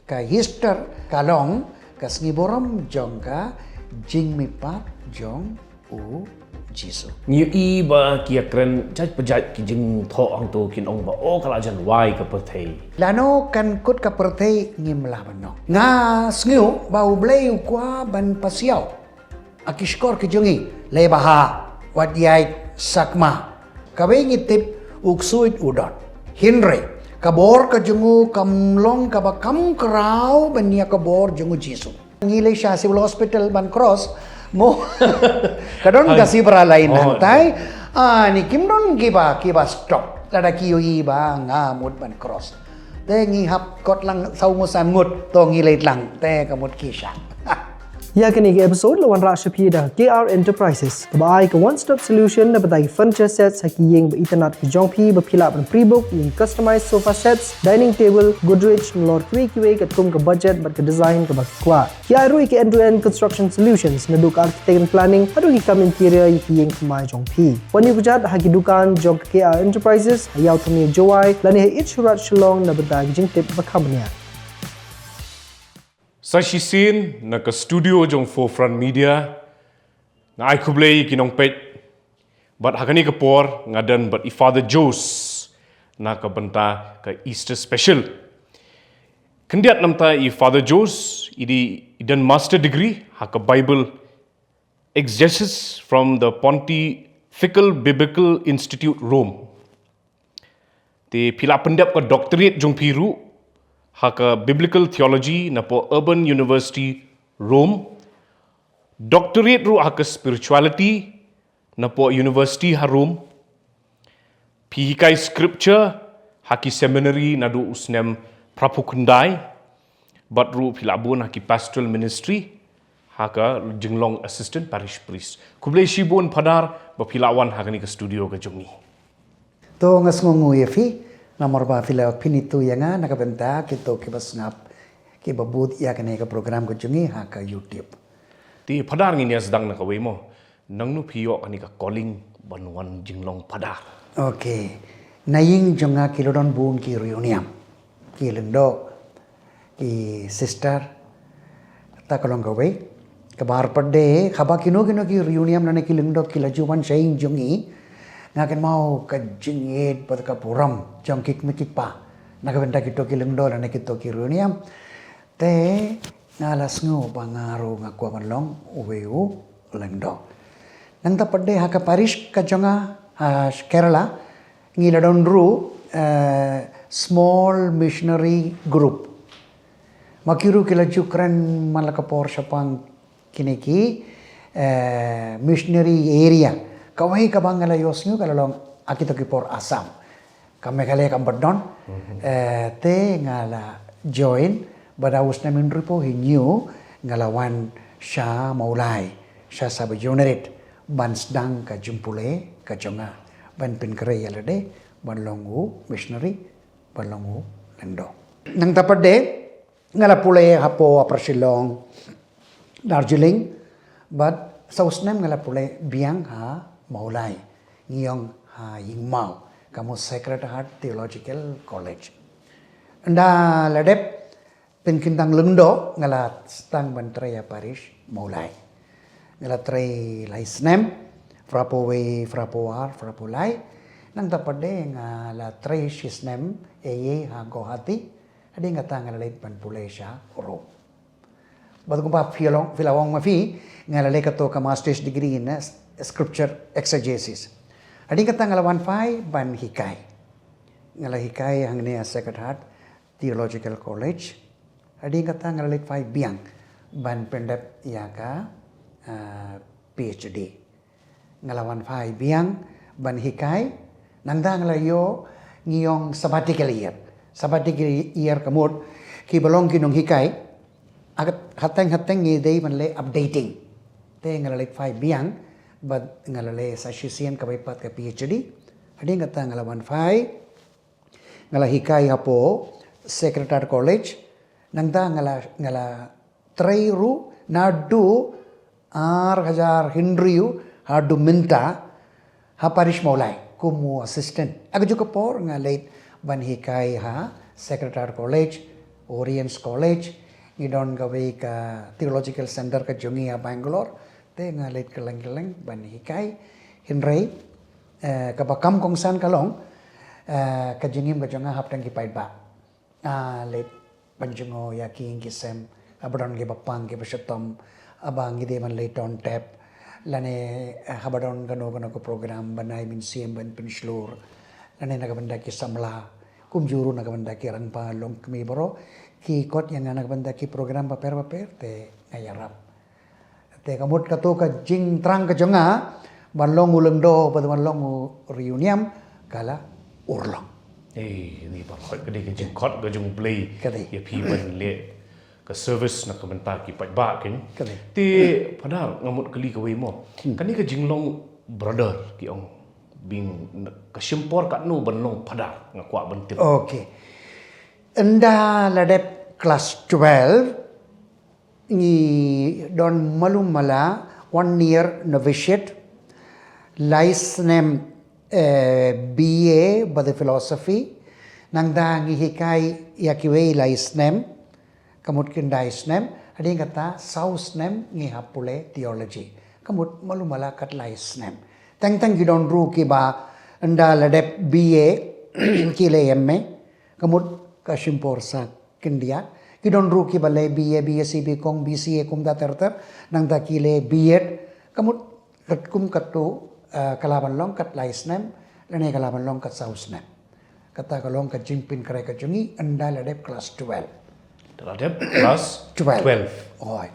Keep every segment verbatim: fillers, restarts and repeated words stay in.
Ka Easter ka long ka sngi burom jong ka jingmihpat jong u Jisu. Ngi ïohi ba ki ïakren jait pa jait ki jingthoh hangto kin ong ba, o, ka la jan wai ka pyrthei. Lano kan kut ka pyrthei ngim lah ban ong. Nga sngew ba U Blei u kwah ban pasiaw ha ki shkor ki jong ngi, lei ba ha, wat ïaid sakma. Kawei ngi tip u ksuid u don. Hynrei ka bor ka jong u kam long kaba kam khraw ban ïa ka bor jong u Jisu. Ngi leit sha Civil Hospital ban cross mo. Ka don ka zebra line hangtai. Ah, ni kim don kiba, kiba stop. Lada ki ïohi ba nga mut ban cross, te ngi hap kot lang saw ngut san ngut, to ngi leit lang, te ka mut ki sha. Ïa kane ka episode la wanrah sha phi da K R Enterprises, kaba ai ka one stop solution na bynta ki furniture sets ha ki ïing ba itynnad ka jong phi, ba phi lah ban pre-book ïa ki customized sofa sets, dining table, Godrej, nalor kiwei kiwei katkum ka budget bad ka design kaba phi kwah. Ki ai ruh ïa ki end to end construction solutions, naduh ka architect and planning haduh ki kam interior ïa ki ïing thymmai jong phi. Wan ïakajia ha ki dukan jong ka K R Enterprises ha Ïew Thmie, Jowai, lane ha East Shorrong, Shillong, na bynta ki jingtip ba kham bniah. Sa shisien na ka studio jong Forefront Media, nga ai khublei ïa ki nongpeit. Bad ha kane ka por nga don bad i Father Jose na ka bynta ka Easter special. Khyndiat na bynta i Father Jose, i dei, i don master degree ha ka Bible exegesis from the Pontifical Biblical Institute, Rome. Te phi la pyndep ka doctorate jong phi ruh ha ka Biblical Theology napoh Urban University, Rome. Doctorate ruh ha ka spirituality napoh University ha Rome. Phi hikai scripture ha ki seminary naduh u snem phraphew khyndai, bad ruh phi la bun ha ki pastoral ministry ha ka jinglong assistant parish priest. Khublei shibun Phadar ba phi la wan ha kane ka studio ka jong ngi. To nga sngewnguh ïa phi namar ba phi la pynithuh ïa nga na ka bynta kito kiba sngap, kiba bud ïa kane ka program ka jong ngi ha ka YouTube. Te Phadar, ngin ïa sdang na kawei mo. Nangno phi ïoh kane ka calling ban wan jinglong Phadar? Okay. Na ïing jong nga ki la don bun ki riewniam, ki lyngdoh, ki sister. Ta ka long kawei. Kaba ar pat de, haba kino kino ki riewniam lane ki lyngdoh ki la ju wan sha ïing jong ngi, nga kynmaw ka jingïeit bad ka burom jong ki kmie ki kpa na ka bynta kito ki lyngdoh lane kito ki riewniam. Te nga la sngew ba nga ruh nga kwah ban long uwei u lyngdoh. Nangta pat de ha ka parish ka jong nga ha Kerala, ngi la don ruh, eh, small missionary group. Ma ki ruh ki la ju kren man la ka por shaphang kine ki, eh, missionary area. Kawei kaba nga la ïohsngew ka la long ha kito ki por Assam. Ka Meghalaya kam pat don. Eh, te nga la join, bad ha u snem hynriewphew hynñiew nga la wan sha Mawlai, sha Sahbajonarit, ban sdang ka jingpule ka jong nga, ban pynkhreh ïa lade ban long u missionary, ban long u lyngdoh. Nangta pat de nga la pule hapoh Upper Shillong, Darjeeling, bad sa u snem nga la pule biang ha Mawlai, ngi ong ha Ïingmaw, ka mut Sacred Heart Theological College. Ynda la dep pynkyntang lyngdoh nga la sdang ban trei ha parish Mawlai. Nga la trei lai snem, phraphew wei, phraphew ar, phraphew lai. Nangta pat de nga la trei shi snem eiei ha Guwahati. Hadien kata nga la leit ban pule sha Rome. Bad kumba phi la ong, phi la ong ma phi, nga la leh kato ka master's degree in, eh, scripture exegesis. Hadien kata nga la wan phai ban hikai. Nga la hikai hangne ha Sacred Heart Theological College. Hadien kata nga la leit phai biang ban pyndep ïa ka, ah, PhD. Nga la wan phai biang ban hikai. Nangta nga la ïoh, ngi ong, sabbatical year. Sabbatical year ka mut kiba long ki nonghikai, ha, hateng hateng ngi dei ban leh updating. Te nga la leit phai biang bad nga la leh sa shisien kawei pat ka PhD. Hadien kata nga la wan phai, nga la hikai hapoh Sacred Heart College. Nangta nga la, nga la trei ruh naduh ar hajar hynriew haduh mynta ha parish Mawlai kum u assistant. Ha kajuh ka por nga leit ban hikai ha Sacred Heart College, Oriens College, ngi don kawei ka Theological Center ka jong ngi ha Bangalore, te nga leit kylleng kylleng ban hikai, hynrei, eh, kaba kam kongsan ka long, eh, ka jingim ka jong nga hapdeng ki paidbah. Ah, leit ban jngoh ïa ki ïing ki sem, haba don kiba pang kiba shitom, haba ngi dei ban leit don tep, lane, eh, haba don kano kano ka program ban ai mynsiem ban pynshlur, lane na ka bynta ki samla, kumjuh ruh na ka bynta ki rangbah longkmie baroh, ki khot ïa nga na ka bynta ki program bapher bapher, te nga ïarap. Te ka mut kato ka jingthrang ka jong nga, ban long u lyngdoh, bad ban long u riewniam, uniam, ka la urlong. Eh, ni ba khot ka dei ka jingkhot ka jong U Blei. Ka dei. Ïa phi ban leh ka service na ka bynta ki paidbah kin. Ka dei. Te Phadar nga mut kylli kawei mo. Hmm. Kane ka jinglong brother ki ong bym, ka shim por katno ban long Phadar nga kwah ban tip. Okay. Ynda la dep class twelve, ngi don malu mala one year novitiate, lai snem, eh, B A bad philosophy, nangta ngi hikai ïa kiwei lai snem, ka mut khyndai snem, hadien kata saw snem ngi hap pule theology, ka mut malu mala kat lai snem. Teng teng ki don ruh kiba ynda la dep B A ki leh M A, ka mut ka shim por sa khyndiat. Ki don ruh kiba leh B A, B S C, B Com, B C A kumta ter ter, nangta ki leh B Ed, ka mut katkum katto, eh, ka lah ban long kat lai snem, lane ka lah ban long kat saw snem. Kata ka long ka jingpynkhreh ka jong ngi ynda la dep class twelve. Ynda la dep class twelve. Twelve. Oi.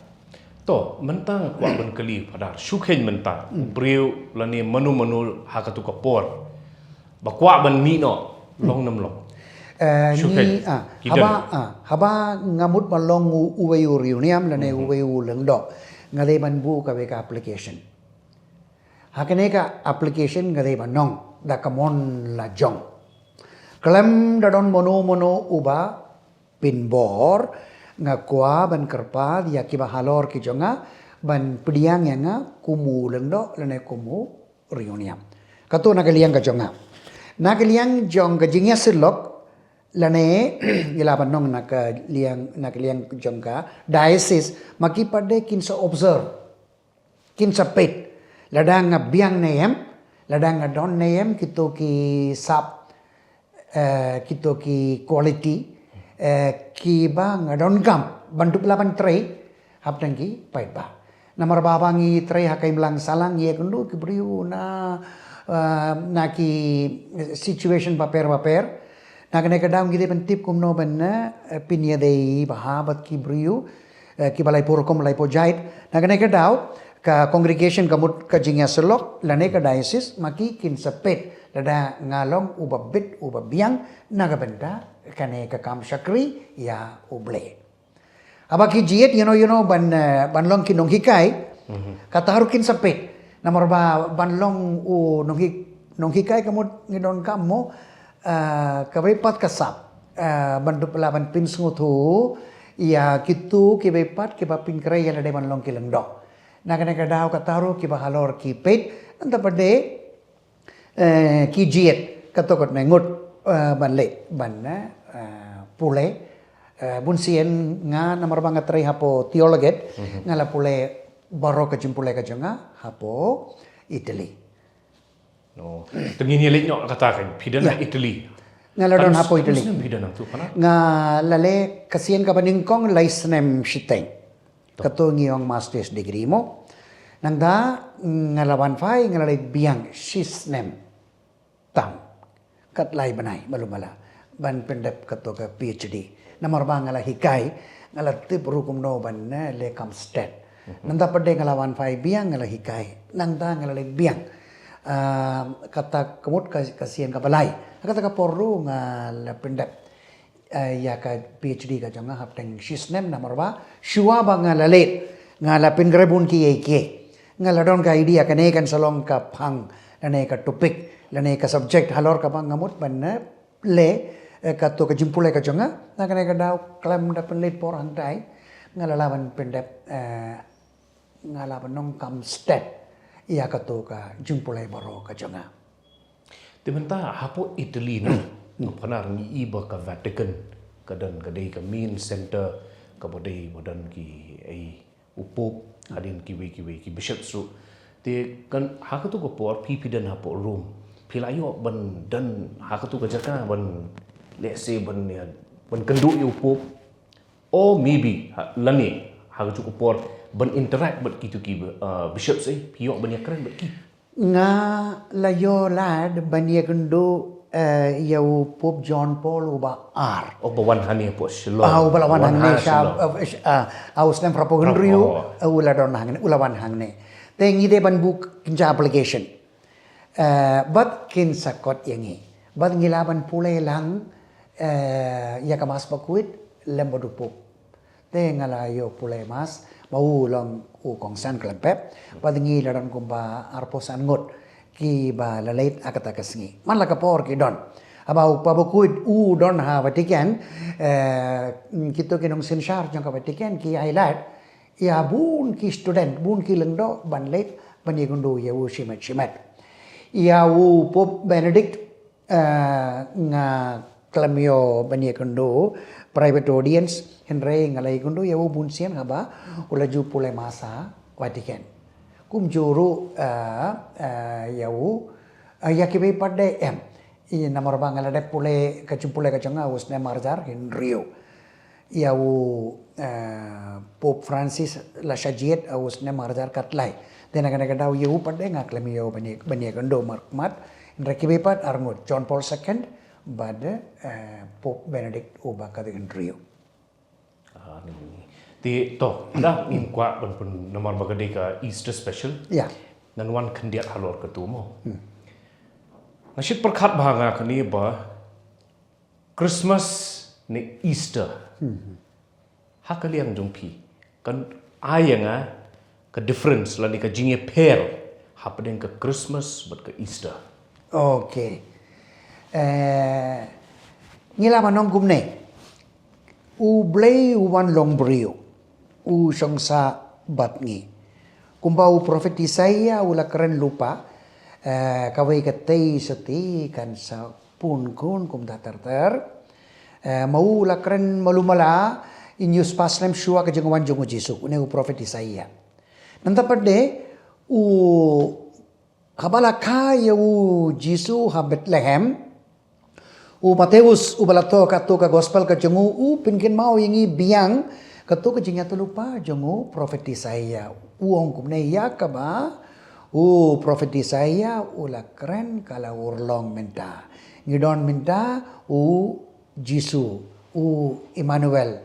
To, mynta nga kwah ban kylli Phadar, shu kheiñ mynta, hmm, u briew lane mano mano ha kato ka por ba kwah ban mih noh, long nam long. Eh, shu kheiñ. Ngi, ah, haba, ah, haba nga mut ban long u, uwei u riewniam lane, mhm, uwei u lyngdoh, nga dei ban buh kawei ka application. Ha kane ka application nga dei ban ong da ka mon la jong. Khlem da don mano mano uba pynbor, nga kwah ban kyrpad ïa kiba halor ki jong nga ban pdiang ïa nga kum u lyngdoh lane kum u riewniam. Kato na ka liang ka jong nga. Na ka liang jong ka jingïasyllok lane, ngi lah ban ong na ka liang, na ka liang jong ka diocese, ma ki pat de kin sa observe, kin sa peit, lada nga biang ne em, lada nga don ne em kito ki sap, eh, kito ki quality, eh, kiba nga donkam ban dup lah ban trei hapdeng ki paidbah. Namar ba haba ngi trei ha ka imlang sahlang, ïa kynduh ki briew na, eh, na ki situation bapher bapher. Na kane ka daw ngi dei ban tip kumno ban, eh, pynïadei bha bad ki briew, eh, kiba laipo rukom, laipo jait. Na kane ka daw ka congregation, ka mut ka jingïasyllok lane ka diocese, ma ki kin sa peit lada nga long uba bit uba biang na ka bynta kane ka kam shakri ïa U Blei. Haba ki jied ïano ïano ban, eh, ban long ki nonghikai, mhm, kata ruh kin sa peit. Namar ba ban long u nonghi-, nonghikai ka mut ngi donkam mo, eh, kawei pat ka sap, eh, ban dup lah ban pynsngewthuh ïa kito kiwei pat kiba pynkhreh ïa lade ban long ki lyngdoh. Na kane ka daw kata ruh kiba halor ki peit, nangta pat de, eh, ki jied, kato katne ngut, eh, ban leh, ban, eh, pule, eh, bun sien nga namar ba nga trei hapoh Theologiate, mhm, nga la pule baroh ka jingpule ka jong nga hapoh Italy. No. Te ngin ïa leit noh kata kan, phi don ha Italy. Nga la don hapoh Italy. Katno snem phi don hangtu, Phadar? Nga la leh ka sien kaba nyngkong lai snem shiteng. Kato ngi ong master's degree mo. Nangta nga la wan phai, nga la leit biang shi snem tam. Kat lai bnai, malu mala. Ban pyndep kato ka P H D. Namar ba nga la hikai, nga la tip ruh kumno ban, eh, leh kam stet. Mhm. Nangta pat de nga la wan phai biang, nga la hikai. Nangta nga la leit biang. Ah, kata ka mut ka, ka sien kaba lai. Kata ka por ruh nga la pyndep, eh, ïa ka P H D ka jong nga hapdeng shi snem namar ba shuwa ba nga la leit, nga la pynkhreh bun kiei kiei. Nga la don ka idea kane kan sa long ka phang, lane ka topic, lane ka subject halor kaba nga mut ban, eh, leh, eh, kato ka jingpule ka jong nga. Na kane ka daw khlem da pynleit por hangtai, nga la lah ban pyndep, eh, nga lah ban ong kam stet ïa kato ka jingpule baroh ka jong nga. Te mynta hapoh Italy na, Phadar, ngi i ba ka Vatican ka don ka dei ka main center kaba dei ba don ki, ei, u Pope hadien kiwei kiwei ki bishops ruh. Te kan ha katu ka por phi phi don hapoh Rome, phi la ïoh ban don ha katu ka jaka ban, let's say, ban ïa, ban kynduh ïa u Pope, or maybe ha, lane ha katu ka por ban interact bad kitu ki, uh, bishops, eh, phi ïoh ban ïakren bad ki? Nga la ïoh lad ban ïakynduh, eh, ïa u Pope John Paul uba ar. Oh, ba wan hangne hapoh Shillong. Ah, uba la wan hangne sha, eh, sh-, ah, ah, u snem phra phew hynriew, eh, u la don hangne, u la wan hangne. Te ngi dei ban buh kynja application. Eh, bad kin sa kot ïa ngi. Bad ngi lah ban pule lang, eh, ïa ka Mass bakhuid lem bad u Pope. Te nga la ïoh pule Mass, ba u long u kongsan khlem pep, bad ngi la don kumba arphew san ngut kiba la leit ha kata ka sngi. Man la ka por ki don. Haba u Papa bakhuid u don ha Vatican, eh, kito ki nongsynshar jong ka Vatican ki ai lad ïa bun ki student, bun ki lyngdoh ban leit ban ïakynduh ïa u shimet shimet. Ïa u Pope Benedict, eh, nga khlem ïoh ban ïakynduh private audience, hynrei nga la ïakynduh ïa u bun sien haba u la ju pule Mass ha Vatican. Kumjuh ruh, eh, eh, ïa u, eh, ïa kiwei pat de em. Ïa namar ba nga la dep pule, ka jingpule ka jong nga u snem ar hajar hynriew. Ïa u, eh, Pope Francis la shah jied ha u snem ar hajar khatlai. Te na kane ka daw ïa u pat de nga khlem ïoh ban ïa, ban ïakynduh markhmat. Hynrei kiwei pat ar ngut, John Paul second bad, eh, Pope Benedict uba khathynriew. Ah, ni, ni. Te to, da ngim kwah ban pyn namar ba ka dei ka Easter special. Ïa. Ngan wan khyndiat halor katu mo. Hmm. Nga shait pyrkhat bha nga kane ba Christmas ne Easter. Hmm. Ha ka liang jong phi, kan ai ïa nga ka difference lane ka jingïapher hapdeng ka Christmas bad ka Easter. Okay. Eh, ngi lah ban ong kumne. U Blei u wan long briew, u shong sah bad ngi. Kumba u prophet Isaïah u la kren lypa, eh, kawei ka tei sotti kan sa pun khun kumta ter ter. Eh, ma u la kren malu mala hynñiew spah snem shuwa ka jingwan jong u Jisu, une u prophet Isaïah. Nangta pat de u, haba la kha ïa u Jisu ha Bethlehem, u Mathaios uba la thoh katto ka gospel ka jong u, u pynkynmaw ïa ngi biang katto ka jingïathuhlypa jong u prophet Isaïah. U ong kumne ïa kaba u prophet Isaïah u la kren ka la urlong mynta. Ngi don mynta u Jisu, u Immanuel,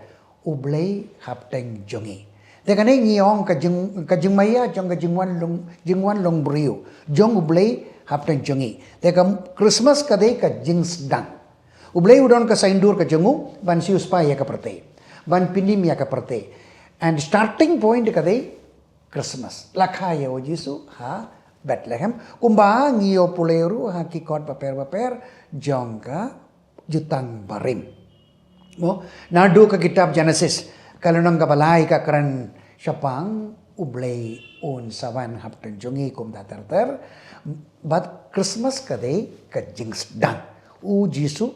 u Blei hapdeng jong ngi. Te kane ngi ong ka jing, ka jingmaïa jong ka jingwan long, jingwan long briew jong u Blei hapdeng jong ngi. Te ka Christmas ka dei ka jingsdang. U Blei u don ka saiñdur ka jong u ban siew spah ïa ka pyrthei, ban pynim ïa ka pyrthei. And starting point ka dei Christmas. La kha ïa u Jisu ha Bethlehem. Kumba ngi ïoh pule ruh ha ki kot bapher bapher jong ka Jutang Barim. Mo, naduh ka kitab Genesis, ka lynnong kaba lai ka kren shaphang u Blei un sa wan hapdeng jong ngi kumta ter ter. Bad Christmas ka dei ka jingsdang. U Jisu,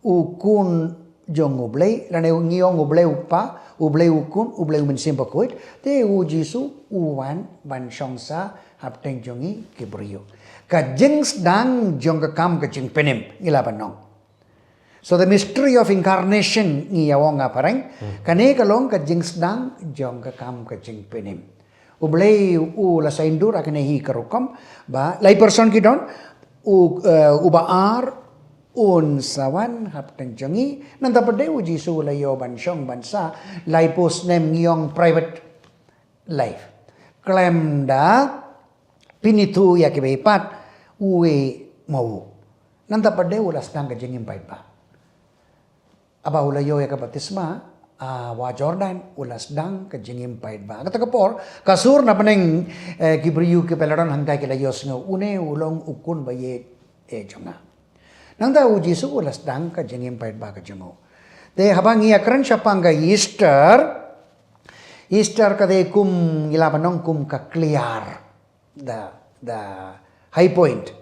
u Khun jong u Blei, lane ngi ong u Blei u Kpa, u Blei u Khun, u Blei u Mynsiem Bakhuid, te u Jisu u wan ban shong sah hapdeng jong ngi ki briew. Ka jingsdang jong ka kam ka jingpynim, ngi lah ban ong. So the mystery of incarnation ngi ïa ong ha phareng, hmm, kane ka long ka jingsdang jong ka kam ka jingpynim. U Blei u la saiñdur ha kane hi ka rukom ba lai person ki don, u, eh, uba ar un sa wan hapdeng jong ngi, nangta pat de u Jisu u la ïoh ban shong ban sah laiphew snem, ngi ong private life. Khlem da pynithuh ïa kiwei pat uwei ma u. Nangta pat de u la sdang ka jingim paidbah. Haba u la ïoh ïa ka baptisma ha Wah Jordan, u la sdang ka jingim paidbah. Kata ka por ka sur na bneng, eh, ki briew kiba la don hangtai ki la ïohsngew une u long u Khun ba ïeit jong nga. Nangta u Jisu u la sdang ka jingim paidbah ka jong u. Te haba ngi ïa kren shaphang ka Easter, Easter ka dei kum ngi lah ban ong kum ka kliar, the, the high point,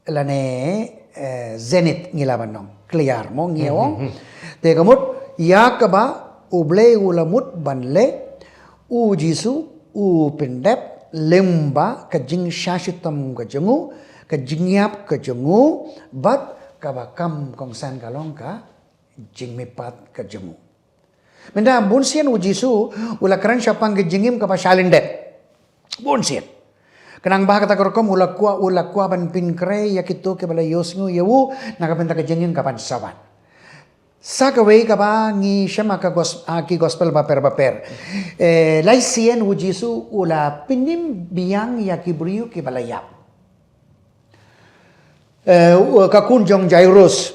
lane, eh, zenith ngi lah ban ong. clear mo ngi ong. Te ka mut ïa kaba U Blei u la mut ban leh, U Jisu u pyndep lyngba ka jingshah shitom ka jong u, ka jingïap ka jong u, bad kaba kham kongsan ka long ka jingmihpat ka jong u. Mynta bun sien U Jisu u la kren shaphang ka jingim kaba shah lyndet. Bun sien. Khnang ba ha kata ka rukom u la kwah, u la kwah ban pynkhreh ïa kito kiba la ïohsngew ïa u na ka bynta ka jingim kaban sa wan. Sa kawei kaba ngi shem ha ka gos-, ha ki gospel bapher bapher. Eh, lai sien U Jisu u la pynim biang ïa ki briew kiba la ïap. Eh, u-, ka khun jong Jairus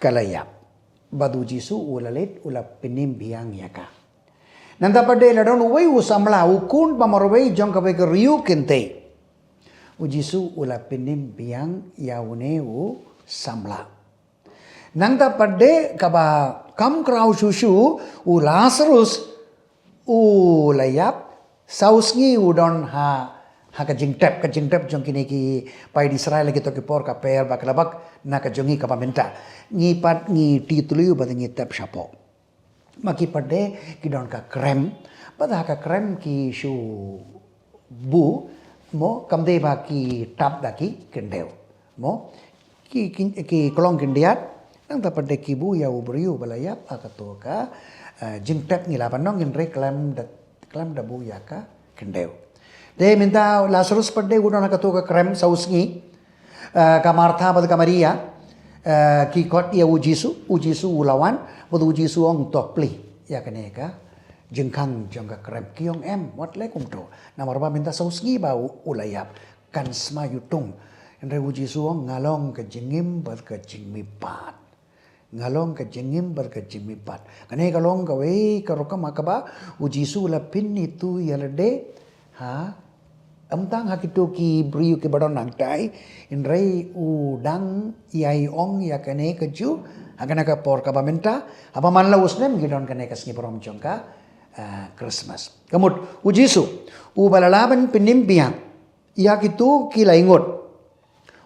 ka la ïap. Bad U Jisu u la leit u la pynim biang ïa ka. Nangta pat de la don uwei u samla, u khun ba marwei jong kawei ka riew kynthei. U Jisu u la pynim biang ïa une u samla. Nangta pat de kaba kham khraw shuh shuh, u Lazarus u la ïap, saw sngi u don ha, ha ka jingtep, ka jingtep jong kine ki paid Israel ha kito ki por ka pher bad ka la bak na ka jong ngi kaba mynta. Ngi pat ngi tih tylli bad ngi tep shapoh. Ma ki pat de ki don ka krem, bad ha ka krem ki shu buh, mo, kam dei ba ki tap da ki khyndew. Mo, ki, ki, ki khlong khyndiat, nangta pat de ki buh ïa u briew ba la ïap ha kato ka, eh, jingtep ngi lah ban ong hynrei khlem da, khlem da buh ïa ka khyndew. Te mynta Lazarus pat de u don ha kato ka krem saw sngi, eh, ka Martha bad ka Maria, eh, ki khot ïa U Jisu, U Jisu u la wan, bad U Jisu u ong to plie ïa kane ka jingkhang jong ka krem. Ki ong em, wat leh kumto. Namar ba mynta saw sngi ba u, u la ïap. Kan sma ïutung. Hynrei U Jisu u ong nga long ka jingim bad ka jingmihpat. Nga long ka jingim bad ka jingmihpat. Kane ka long kawei ka rukom ha kaba U Jisu u la pyni tu ïa lade ha, ym tang ha kito ki briew kiba don hangtai, hynrei u dang ïai ong ïa kane kajuh ha kane ka por kaba mynta, haba man la u snem ngi don kane ka sngi burom jong ka, ah, Christmas. Ka mut U Jisu uba la lah ban pynim biang ïa kito ki la ingut.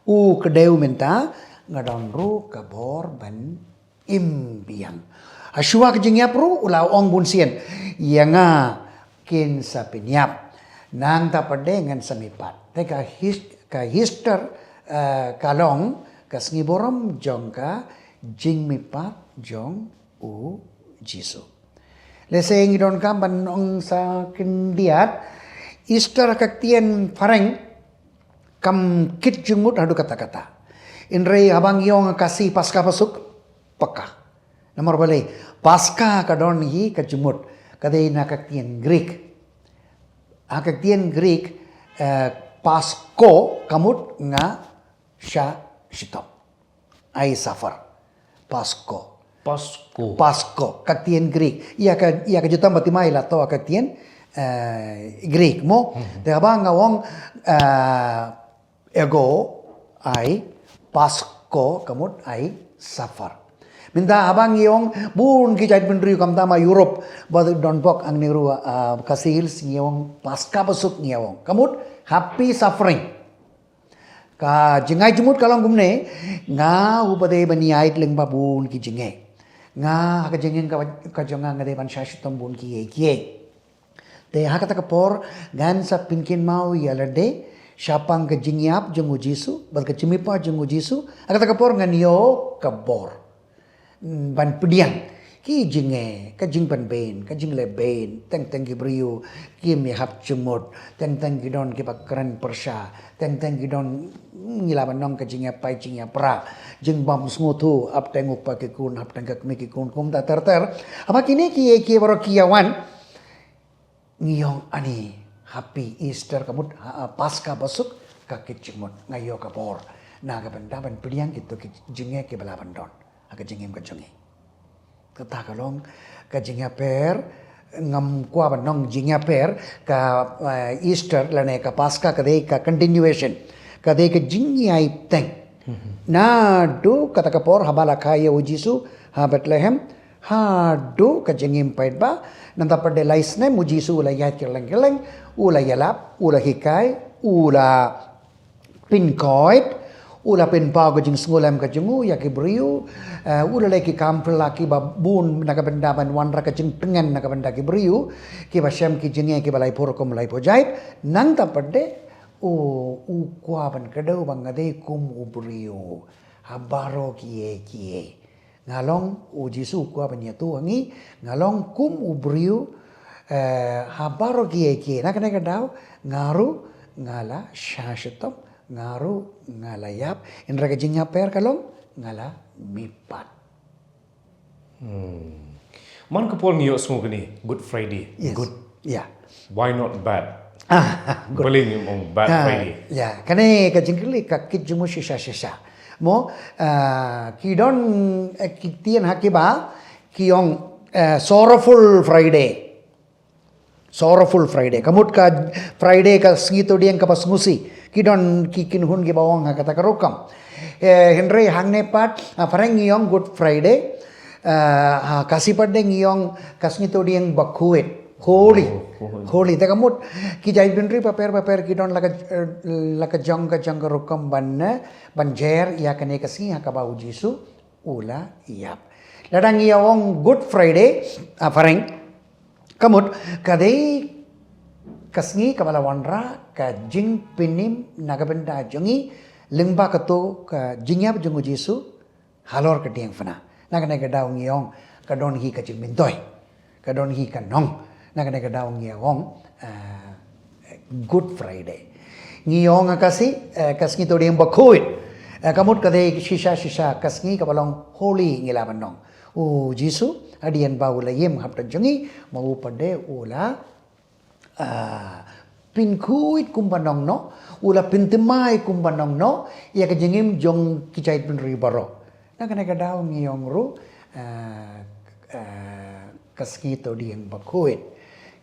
U kdew mynta nga don ruh ka bor ban im biang. Hashwa ka jingïap ruh u la ong bun sien, ïa nga kin sa pynïap. Nangta pat de ngan sa mihpat. Te ka his-, ka Easter, eh, ka long ka sngi burom jong ka jingmihpat jong U Jisu. Lehse ngi donkam ban ong sa khyndiat, Easter ha ka ktien phareng kam kit jingmut haduh katta katta. Hynrei haba ngi ong ha Khasi Paska basuk, paka. Namar balei, Paska ka don hi ka jingmut, ka dei na ka ktien Greek. Ha ka ktien Greek, eh, Pasko ka mut nga shah shitom. I suffer. Pasko. Pasko. Pasko. Ka ktien Greek. Ïa ka, ïa ka jutang ba timai la to ka ktien, eh, Greek mo. Te haba nga ong, eh, ego, I, Pasko, ka mut I suffer. Mynta haba ngi ong, bun ki jaitbynriew khamtam ha Europe, ba don bok hangne ruh, ah, Khasi Hills ngi ong, Paska basuk ngi ong. Ka mut, happy suffering. Ka jingai jingmut ka long kumne, nga uba dei ban ïaid lyngba bun ki jingeh. Nga ha ka jingim ka, ka jong nga nga dei ban shah shitom bun kiei kiei. Te ha kata ka por, ngan sa pynkynmaw ïa lade shaphang ka jingïap jong U Jisu, bad ka jingmihpat jong U Jisu, ha kata ka por ngan ïoh ka bor ban pdiang ki jingeh, ka jingpynbeiñ, ka jingleh beiñ, teng teng ki briew kim ïahap jingmut, teng teng ki don kiba kren pyrshah, teng teng ki don, ngi lah ban ong, ka jingïapait jingïapra, jingbam sngewthuh, hapdeng u kpa ki khun, hapdeng ka kmie ki khun, kumta ter ter. Haba kine kiei kiei baroh ki ïa wan, ngi ong ani, Happy Easter ka mut, ha, Paska basuk ka kit jingmut, nga ïoh ka bor na ka bynta ban pdiang kito ki jingeh kiba lah ban don ha ka jingim ka jong ngi. Kata ka long ka jingïapher, ngam kwah ban ong jingïapher, ka, eh, Easter lane ka Paska ka dei ka continuation, ka dei ka jingïaid teng. Naduh kata ka por haba la kha ïa U Jisu ha Bethlehem, haduh ka jingim paidbah, nangta pat de lai snem U Jisu u la ïaid kylleng kylleng, u la ïalap, u la hikai, u la pynkhuid, U la pynpaw ka jingsngewlem ka jong u ïa ki briew, eh, u la leh ki kam phylla kiba bun na ka bynta ban wanrah ka jingtngen na ka bynta ki briew, kiba shem ki jingeh kiba laiphew rukom laiphew jait, nangta pat de, u, u kwah ban kdew ba nga dei kum u briew ha baroh kiei kiei. Nga long, u Jisu u kwah ban ïathuh ha ngi, nga long kum u briew, eh, ha baroh kiei kiei. Na kane ka daw, nga ruh, nga la shah shitom, nga ruh, nga la ïap. Hynrei ka jingïapher ka long, nga la mihpat. Hmm. Man ka por ngi ïohsngew kane, Good Friday. Yes. Good. Yeah. Why not bad? Ah, good. Balei ngim ong bad Ah, Friday? Ya, kane ka jingkylli ka kit jong u shisha shisha. Mo, ah, ki don, eh, ki ktien ha kiba, ki ong, eh, sorrowful Friday. Sorrowful Friday. Ka mut ka Friday ka sngi Thohdieng kaba sngewsih. Ki don ki kynhun kiba ong ha kata ka rukom. Eh, hynrei hangne pat, ha phareng ngi ong Good Friday. Eh, ha Khasi pat de ngi ong ka sngi Thohdieng bakhuid. Holy. Oh, holy. Holy. Te ka mut ki jaitbynriew bapher bapher ki don la ka, eh, la ka jong ka jong ka rukom ban, eh, ban jer ïa kane ka sngi ha kaba u Jisu u la ïap. Lada ngi ong Good Friday, ha phareng. Ka mut, ka dei ka sngi kaba la wanrah ka jingpynim na ka bynta jong ngi lyngba kato ka jingïap jong u Jisu halor ka diengphna. Na kane ka daw ngi ong ka don hi ka jingmyntoi. Ka don hi ka nong. Na kane ka daw ngi ong, eh, Good Friday. Ngi ong ha Khasi, eh, ka sngi Thohdieng bakhuid. Eh, ka mut ka dei shisha shisha ka sngi kaba long holy ngi lah ban ong. U Jisu hadien ba u la im hapdeng jong ngi, ma u pat de u la, ah, pynkhuid kumba nongno, u la pynthymmai kumba nongno ïa ka jingim jong ki jaitbynriew baroh. Na kane ka daw ngi ong ruh, ah, ah, ka sngi Thohdieng bakhuid.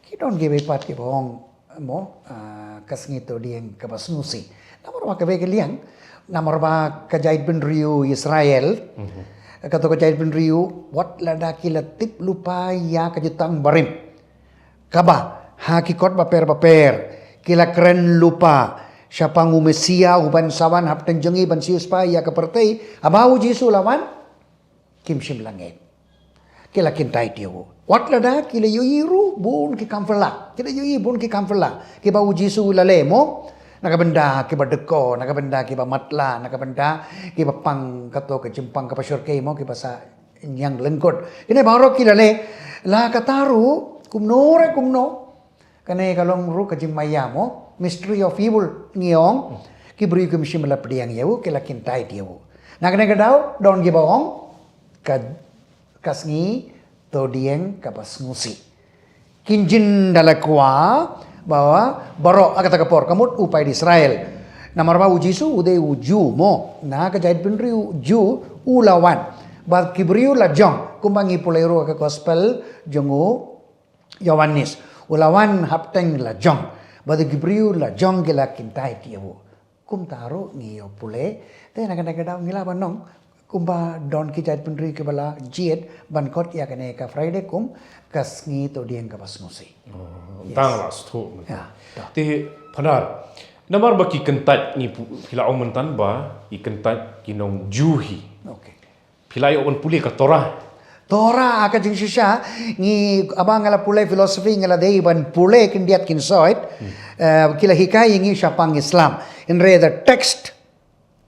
Ki don kiwei pat kiba ong mo, ah, ka sngi Thohdieng kaba sngewsih. Namar ba kawei ka liang, namar ba ka jaitbynriew Israel, kato ka jaitbynriew, wat lada ki la tip lypa ïa ka jutang barim, kaba ha ki kot bapher bapher ki la kren lypa shaphang u Messia uban sa wan hapdeng jong ngi ban siewspah ïa ka pyrthei, haba u Jisu u la wan, kim shym la ngeit. Ki la kyntait ïa u. Wat lada ki la ïohi ruh bun ki kam phylla. Ki la ïohi bun ki kam phylla kiba u Jisu u la leh mo. Na ka bynta kiba dkoh, na ka bynta kiba matlah, na ka bynta kiba pang kato ka jingpang kaba shyrkhei mo, kiba sa ñiang lyngkut. Kine baroh ki la leh. La kata ruh kumno re kumno. Kane ka long ruh ka jingmaïa mo, mystery of evil ngi ong. Ki briew kim shym la pdiang ïa u, ki la kyntait ïa u. Na kane ka daw don kiba ong ka, ka sngi Thohdieng kaba sngewsih. Kin jin da la kwah ba baroh ha kata ka por ka mut u paid Israel. Namar ba u Jisu u dei u Jiw mo, na ka jaitbynriew Jiw u la wan. Bad ki briew la jong, kumba ngi pule ruh ha ka gospel jong u Ïoannis, u la wan hapdeng la jong, bad ki briew la jong ki la kyntait ïa u. Kumta ruh ngi ïoh pule, te na kane ka daw ngi lah ban ong, kumba don ki jaitbynriew kiba la jied ban khot ïa kane ka Friday kum ka sngi Thohdieng kaba sngewsih. Tang la stop. Ya, dah. Te Phadar, namar ba ki kyntait ngi pu-, ki la ong myntan ba ki kyntait ki nong Jiw hi. Okay. Phi la ïoh ban pule ka Torah. Torah ha ka jingshisha, ngi haba nga la pule philosophy nga la dei ban pule khyndiat khynsoit, eh, ki la hikai ïa ngi shaphang Islam. Hynrei the text,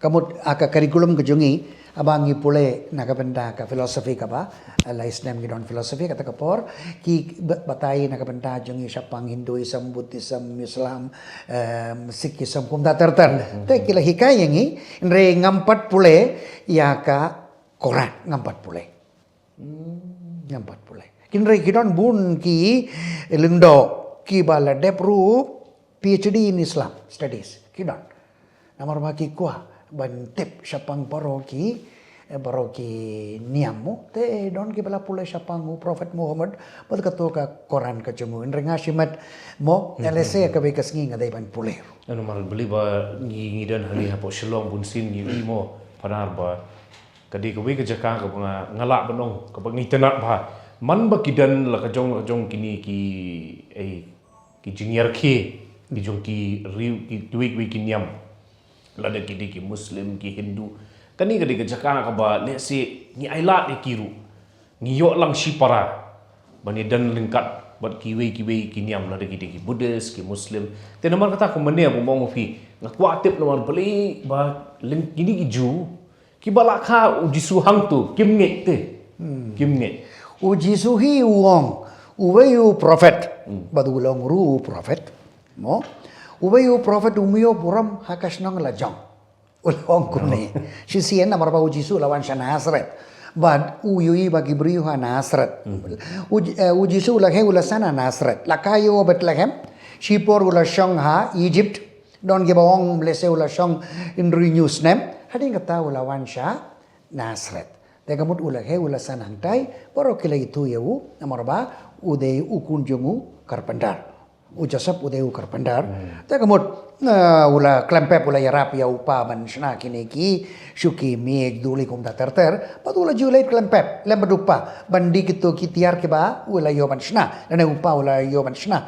ka mut ha ka curriculum ka jong ngi, haba ngi pule na ka bynta ka philosophy kaba, eh, lai snem ngi don philosophy kata ka por, ki ba-, batai na ka bynta jong ngi shaphang Hinduism, Buddhism, Islam, em, Sikhism, kumta ter ter. Te ki la hikai ïa ngi, hynrei ngam pat pule ïa ka Koran, ngam pat pule. Ngam pat pule. Hynrei ki don bun ki lyngdoh kiba la dep ruh PhD in Islam studies. Ki don. Namar ba ki kwah ban tip shaphang baroh ki, eh, baroh ki niam mo. Te don kiba la pule shaphang u Prophet Muhammad bad kato ka Koran ka jong u. Hynrei nga shimet mo, lehse kawei ka sngi nga dei ban pule ruh. Namar balei ba ngi, ngi don hangne hapoh Shillong bunsien ngi ïohi mo, Phadar, ba ka dei kawei ka jaka kaba nga, nga lah ban ong kaba ngi tynnat bha. Man ba ki don la ka jong la ka jong kine ki, eh, ki jingïarkhie ki jong ki riew, ki kiwei kiwei ki niam. Lada ki dei ki Muslim, ki Hindu. Kane ka dei ka jaka kaba lehse ngi ailad ïa ki ruh. Ngi ïoh lang shipara ban ïadon ryngkat bad kiwei kiwei ki niam, lada ki dei ki Buddhist, ki Muslim. Te namar kata kumne ba ong phi, nga kwah tip namar balei ba leng kine ki Jiw kiba la kha u Jisu hangto kim ngeit te. Kim ngeit. U Jisu hi u ong, uwei u prophet. Bad u long ruh u prophet. Mo? Uwei u prophet um ïoh burom ha ka shnong la jong. U la ong kumne. Shisien namar ba u Jisu u la wan sha Nasareth. Bad u ïohi ba ki briew ha Nasareth. U Ji-, eh, u Jisu u la khe u la san ha Nasareth. La kha ïa u Bethlehem. Shipor u la shong ha Egypt. Don kiba ong lehse u la shong hynriew hynñiew snem. Hadien kata u la wan sha Nasareth. Te ka mut u la khe u la san hangtai. Baroh ki la ithuh ïa u. Namar ba u dei u khun jong u carpenter. U Joseph u dei u carpenter. Te ka mut, eh, u la khlem pep, u la ïarap ïa u pa ban shna kine ki shuki, miej, duli kumta ter ter. Bad u la ju leit khlem pep lem bad u pa ban die kito ki tiar kiba u la ïoh ban shna, lane u pa u la ïoh ban shna.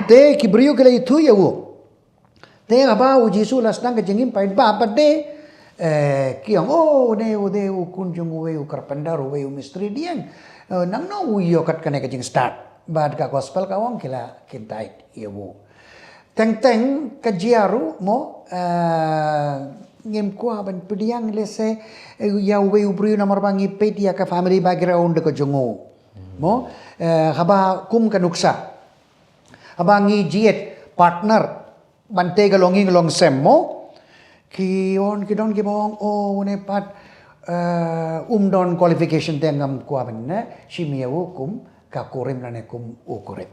Te ki briew ki la ithuh ïa u. Te haba u Jisu u la sdang ka jingim paidbah pat de, eh, ki ong, "Oh, une u dei u khun jong uwei u carpenter, uwei u mistri." Dieng, eh, nangno u ïoh kat kane ka jingstad? Bad ka gospel ka ong ki la kyntait ïa u. Teng teng ka jia ruh mo, eh, ngim kwah ban pdiang lehse, eh, ïa uwei u briew namar ba ngi peit ïa ka family background ka jong u. Mo, eh, haba kum ka nuksa, haba ngi jied partner ban tei ka longïing longsem mo, ki ong, ki don kiba ong, "Oh, une pat, eh, um don qualification, te ngam kwah ban, eh, shim ïa u kum ka kurim lane kum u kurim."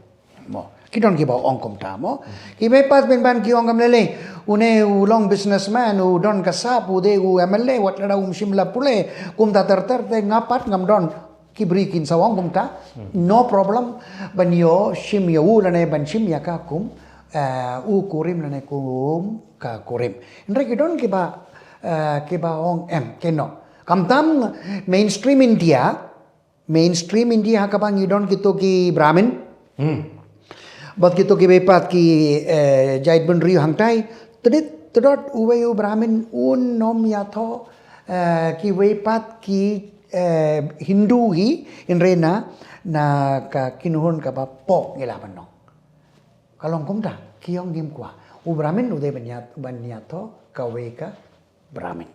Mo. Ki don kiba ong kumta mo. Kiwei pat pynban ki ong kam lei lei, "Une u long businessman, u don ka sap, u dei u M L A, wat lada um shim la pule kumta ter ter, te nga pat ngam don." Ki briew kin sa ong kumta, no problem ban ïoh shim ïa u lane ban shim ïa ka kum, eh, u kurim lane kum ka kurim. Hynrei ki don kiba, eh, kiba ong em, kynnoh. Khamtam mainstream India, mainstream India ha kaba ngi don kito ki Brahmin. Bad kito kiwei pat ki, eh, jaitbynriew hangtai. Te dei, te dot uwei u Brahmin un ym ïathoh, eh, kiwei pat ki, eh, Hindu hi, hynrei na, na ka kynhun kaba pop ngi lah ban ong. Ka long kumta, ki ong ngim kwah. U Brahmin u dei ban ïa, ban ïathoh kawei ka Brahmin.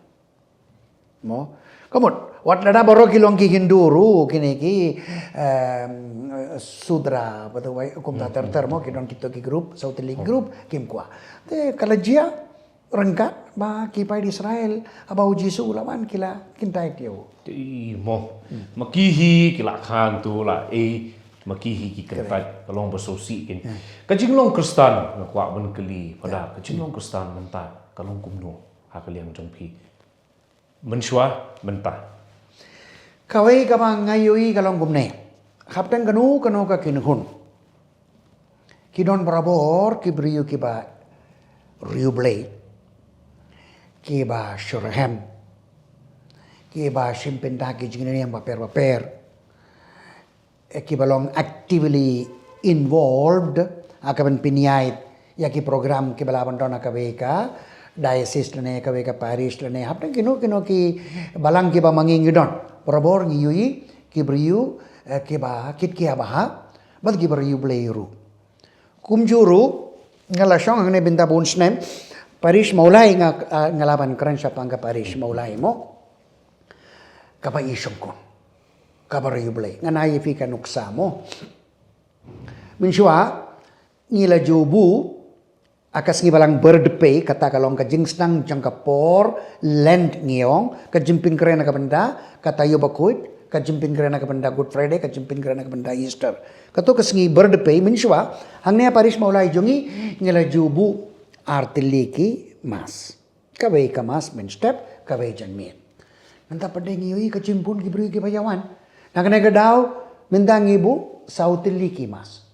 Mo. Ka mut, wat lada baroh ki long ki Hindu ruh, kine ki, em, Sudra, bad uwei kumta ter ter mo, ki don kito ki group, Sautili group, kim kwah. Te ka la jia ryngkat ba ki paid Israel, haba u Jisu u la wan ki la kyntait ïa u. Te mo. Ma ki hi ki la khan tu la, eh, ma ki hi ki kyntait, ka long ba sngewsih kin. Ka jinglong Khristan, nga kwah ban kylli, Phadar, ka jinglong Khristan mynta ka long kumno ha ka liang jong phi? Mynshuwa mynta. Kawei kaba nga ïohi ka long kumne. Hapdeng kano kano ka kynhun, ki don barabor ki briew kiba riewblei, kiba shitrhem, kiba shim bynta ki jingïalang bapher bapher, eh, kiba long actively involved ha ka ban pynïaid ïa ki program kiba lah ban don ha kawei ka diocese lane kawei ka parish lane hapdeng kino kino ki balang kiba ma ngi ngi don. Barabor ngi ïohi ki briew, eh, kiba kit kiba ha bad kiba riewblei ruh. Kumjuh ruh nga la shong hangne bynta bun snem, parish Mawlai nga, ah, nga lah ban kren shaphang ka parish Mawlai mo. Kaba i shongkun, kaba riewblei. Ngan ai ïa phi ka nuksa mo. Mynshuwa ngi la ju buh ha ka sngi balang Byrthpay, kata ka long ka jingsdang jong ka por Lent ngi ong, ka jingpynkhreh na ka bynta ka taïew bakhuid, ka jingpynkhreh na ka bynta Good Friday, ka jingpynkhreh na ka bynta Easter. Kato ka sngi Byrthpay mynshuwa hangne ha parish Mawlai jong ngi ngi la ju buh ar tylli ki mass. Kawei ka mass mynstep, kawei janmiet. Mynta pat de ngi ïohi ka jingbun ki briew kiba ïawan. Na kane ka daw mynta ngi buh saw tylli ki mass.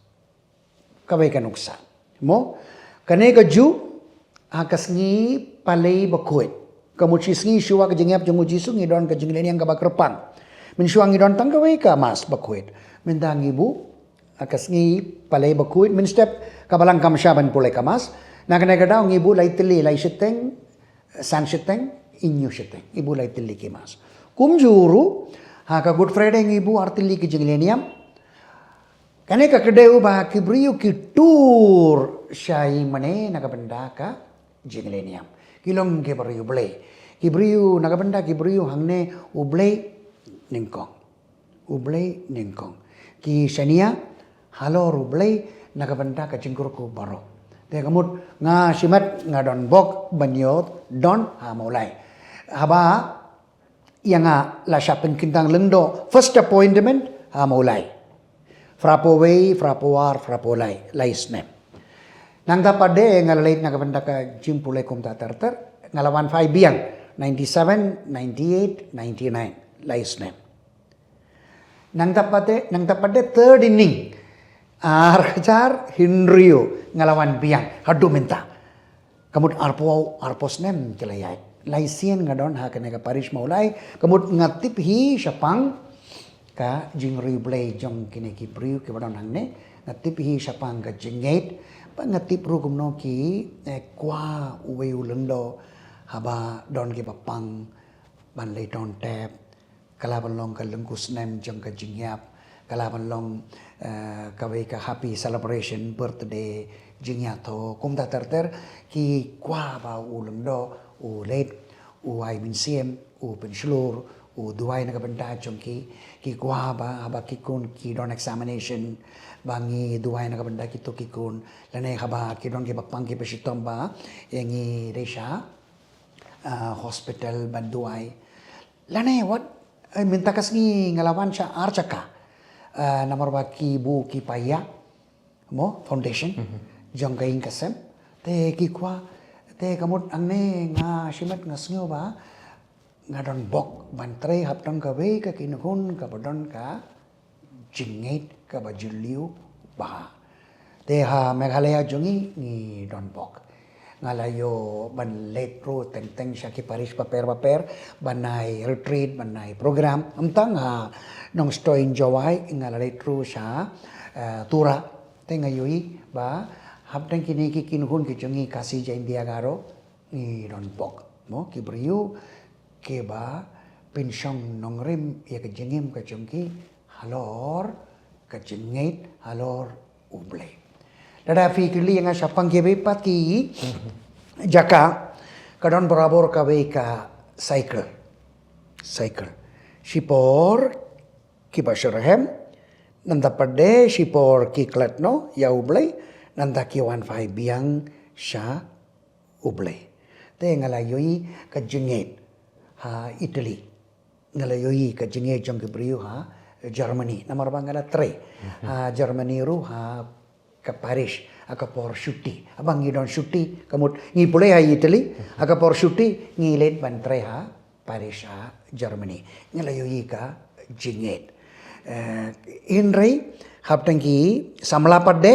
Kawei ka nuksa. Mo, kane ka juh ha ka sngi Palei Bakhuid. Ka mut shi sngi shuwa ka jingïap jong u Jisu ngi don ka jinglehniang kaba kyrpang. Mynshuwa ngi don tang kawei ka mass bakhuid. Mynta ngi buh ha ka sngi Palei Bakhuid mynstep, ka balang kam shah ban pule ka mass. Na kane ka daw ngi buh lai tylli, lai shiteng, san shiteng, hynñiew shiteng. Ngi buh lai tylli ki mass. Kumjuh ruh, ha ka Good Friday ngi buh ar tylli ki jingleit niam. Kane ka kdew ba ki briew ki tur shai mane na ka bynta ka jingleit niam. Ki long ki briew Blei. Ki briew na ka bynta ki briew hangne U Blei nyngkong. U Blei nyngkong. Ki shaniah halor U Blei na ka bynta ka jingkyrkhu baroh. Te ka mut nga shimet nga don bok ban ïoh don ha Mawlai. Haba ïa nga la shah pynkyntang lyngdoh first appointment ha Mawlai. Phra phew wei, phra phew ar, phra phew lai, lai snem. Nangta pat de nga la leit na ka bynta ka jingpule kumta ter ter, nga la wan phai biang, ninety-seven, ninety-eight, ninety-nine, lai snem. Nangta pat de, nangta pat de third inning, ar hajar hynriew, nga la wan biang haduh mynta. Ka mut arphew, arphew snem ki la ïaid. Lai sien nga don ha kane ka parish Mawlai, ka mut nga tip hi shaphang ka jingriewblei jong kine ki briew kiba don hangne, nga tip hi shaphang ka jingngeit, bad nga tip ruh kumno ki, eh, kwah uwei u lyngdoh haba don kiba pang ban leit don tep, ka lah ban long ka lyngkhuh snem jong ka jingïap, ka lah ban long, eh, kawei ka happy celebration, birthday, jingïathoh, kumta ter ter, ki kwah ba u lyngdoh u leit, u ai mynsiem, u pynshlur, u duwai na ka bynta jong ki, ki kwah ba, haba ki khun ki don examination, ba ngi duwai na ka bynta kito ki khun, lane haba ki don kiba pang kiba shitom ba, eh, ngi dei sha, ah, hospital ban duwai. Lane wat, eh, mynta ka sngi nga la wan sha ar jaka. Eh, namar ba ki buh ki paia, mo, foundation, jong ka ïing ka sem. Te ki kwah, te ka mut hangne nga shimet nga sngew ba nga don bok ban trei hapdeng kawei ka kynhun kaba don ka jingngeit kaba jylliew bha. Te ha Meghalaya jong ngi ngi don bok. Nga la ïoh ban leit ruh teng teng sha ki parish bapher bapher, ban ai retreat, ban ai program. Ym tang ha Nongstoiñ Jowai, nga la leit ruh sha, eh, Tura. Te nga ïohi ba hapdeng kine ki kynhun ki jong ngi Khasi Jaintia Garo, ngi don bok. Mo, ki briew kiba pynshong nongrim ïa ka jingim ka jong ki halor ka jingngeit halor U Blei. Lada phi kylli ïa nga shaphang kiwei pat ki jaka, ka don barabor kawei ka cycle. Cycle. Shipor kiba syrhem, nangta pat de shipor ki klet noh ïa U Blei, nangta ki wan phai biang sha U Blei. Te nga la ïohi ka jingngeit ha Italy. Nga la ïohi ka jingngeit jong ki briew ha Germany. Namar ba nga la trei ha Germany ruh ha ka parish, ha ka por shuti. Haba ngi don shuti, ka mut ngi pule ha Italy, ha ka por shuti ngi leit ban trei ha parish ha Germany. Nga la ïohi ka jingngeit. Eh, hynrei hapdeng ki samla pat de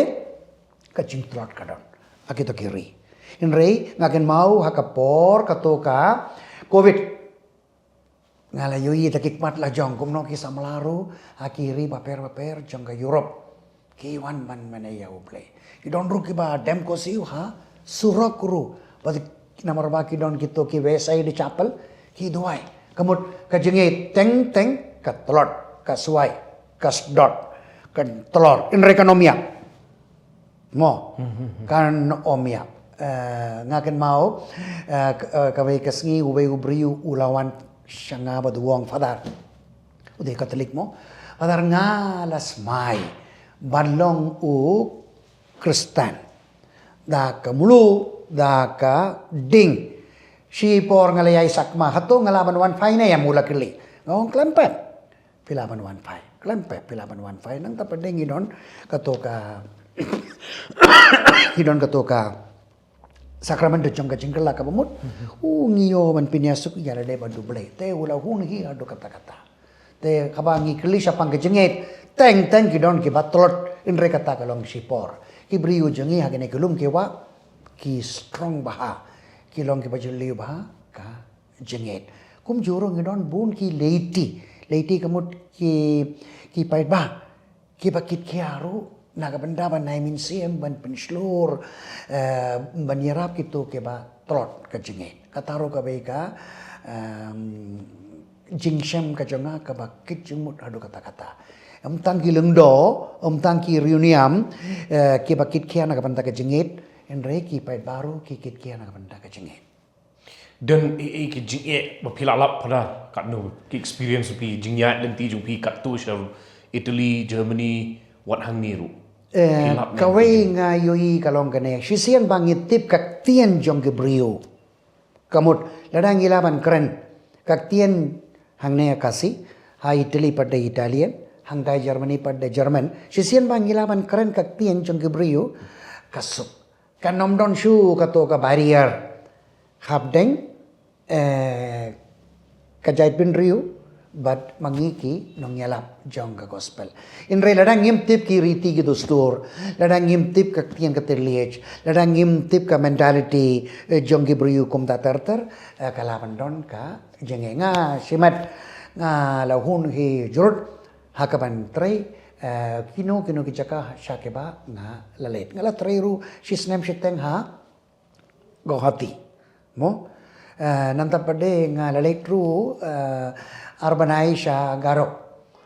ka jingtlot ka don ha kito ki ri. Hynrei nga kynmaw ha ka por kato ka covid, nga la ïohi da ki khmat la jong kumno ki samla ruh ha ki ri bapher bapher jong ka Europe ki wan ban mane ïa U Blei. Ki don ruh kiba dem ko siew ha surok ruh, ba namar ba ki don kito ki wayside chapel, ki duwai. Ka mut ka jingngeit teng teng ka tlot, ka swai, ka sdot, ka tlot, hynrei kan ym ïap. Mo, kan ym ïap. Eh, nga kynmaw, eh, k-, eh, kawei ka sngi uwei u briew u la wan sha nga bad u ong, Father, u dei Katholik mo, Father, nga la smai ban long u Khristan da ka mlu, da ka ding. Shipor nga la ïai sakma, hato nga lah ban wan phai ne ïa, u la kylli. Nga ong, khlem pep phi lah ban wan phai. Khlem pep phi lah ban wan phai. Nangta pat de ngi don kato ka ngi don kato ka sakramen jong ka jingkylla kaba mut. U ngi ïoh ban pynïasuk ïa lade bad U Blei. Te u la hun hi haduh katta katta. Te haba ngi kylli shaphang ka jingngeit, teng teng ki don kiba tlot, hynrei kata ka long shipor. Ki briew jong ngi ha kine ki lum ki wah ki strong bha, ki long kiba jylliew bha ka jingngeit. Kumjuh ruh ngi don bun ki laity. Laity ka mut ki, ki paidbah kiba kit khia ruh Na ka bynta ban ai mynsiem, ban pynshlur, eh, ban ïarap kito kiba tlot ka jingngeit. Kata ruh kawei ka, em, jingshem ka jong nga kaba kit jingmut haduh katta katta. Ym tang ki lyngdoh, ym tang ki riewniam, eh, kiba kit khia na ka bynta ka jingngeit, hynrei ki paidbah ruh ki kit khia na ka bynta ka jingngeit. Don ei ei ki jingeh ba phi la lap, Phadar, katno ki experience phi, jingïaid lynti jong phi katto sha Italy, Germany, wat hangne ruh? Phi Eh, lap ne kawei ki nga ïohi ka long kane, shisien ba ngi tip ka ktien jong ki briew. Ka mut, lada ngi lah ban kren ka ktien hangne Khasi, ha Italy pat da Italian, hangta Germany pat da German, shisien ba ngi lah ban kren ka ktien jong ki briew, ka suk. Kan ym don shuh kato ka barrier hapdeng, eh, ka jaitbynriew bad ma ngi ki nongïalap jong ka gospel. Hynrei lada ngim tip ki riti ki dustur, lada ngim tip ka ktien ka thylliej, lada ngim tip ka mentality, eh, jong ki briew kumta ter ter, eh, ka lah ban don ka jingeh. Nga shimet, nga la hun hi jrut ha kaban trei, eh, kino kino ki jaka sha kiba nga la leit. Nga la trei ruh shi snem shiteng ha Guwahati. Mo? Eh, nangta pat de nga la leit ruh, eh, ar bnai sha Garo.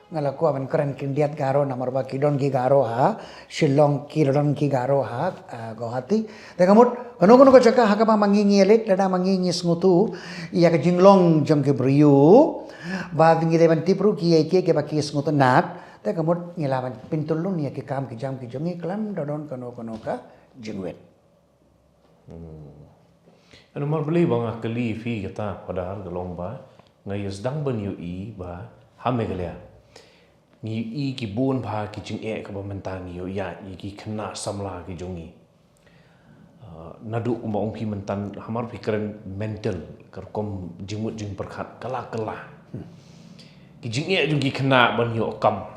Nga la kwah ban kren khyndiat Garo namar ba ki don ki Garo ha Shillong, ki don ki Garo ha, eh, Guwahati. Te ka mut, kano kano ka jaka ha kaba ma ngi ngi leit, lada ma ngi ngi sngewthuh ïa ka jinglong jong ki briew, bad ngi dei ban tip ruh kiei kiei kiba ki sngewtynnat, te ka mut ngi lah ban pyntylli ïa ki kam ki jam ki jong ngi khlem da don kano kano ka jingwit. Namar balei ba nga kylli phi kata, Phadar, ka long ba nga ïa sdang ban ïohi ba ha Meghalaya ngi ïohi ki bun bha ki jingeh kaba mynta ngi ïohi ïa ki khynnah samla ki jong ngi. Ah, naduh kumba ong phi mynta, hamar phi kren mental, ka rukom jingmut jingpyrkhat, kylla kylla. Ki jingeh jong ki khynnah ban ïoh kam,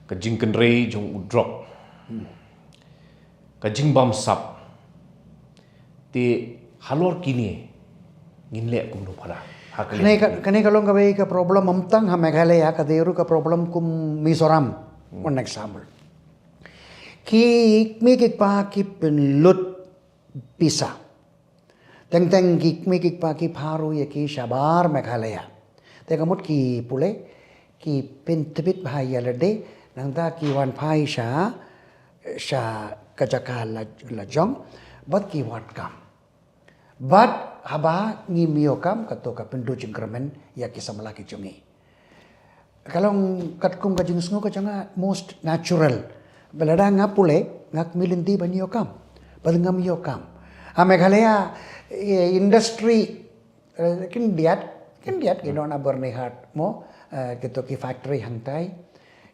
ka jingkynrei jong u drok, ka jingbamsap. Te halor kine ngin leh kumno, Phadar? Ha ka Kane ka, kane ka long kawei ka problem, ym tang ha Meghalaya, ka dei ruh ka problem kum Mizoram. One example. Ki kmie ki kpa ki pynlut pisa. Teng teng ki kmie ki kpa ki phah ruh ïa ki shabar Meghalaya. Te ka mut ki pule, ki pyntbit bha ïa lade, nangta ki wan phai sha, sha ka jaka la, la jong, bad ki wad kam. Bad haba ngim ïoh kam, kato ka pynduh jingkyrmen ïa ki samla ki jong ngi. Ka long katkum ka jingsngew ka jong nga most natural. Ba lada nga pule, nga kmie lynti ban ïoh kam. Bad ngam ïoh kam. Ha Meghalaya, eh, industry, eh, khyndiat, khyndiat ki don ha Byrnihat mo, eh, kito ki factory hangtai.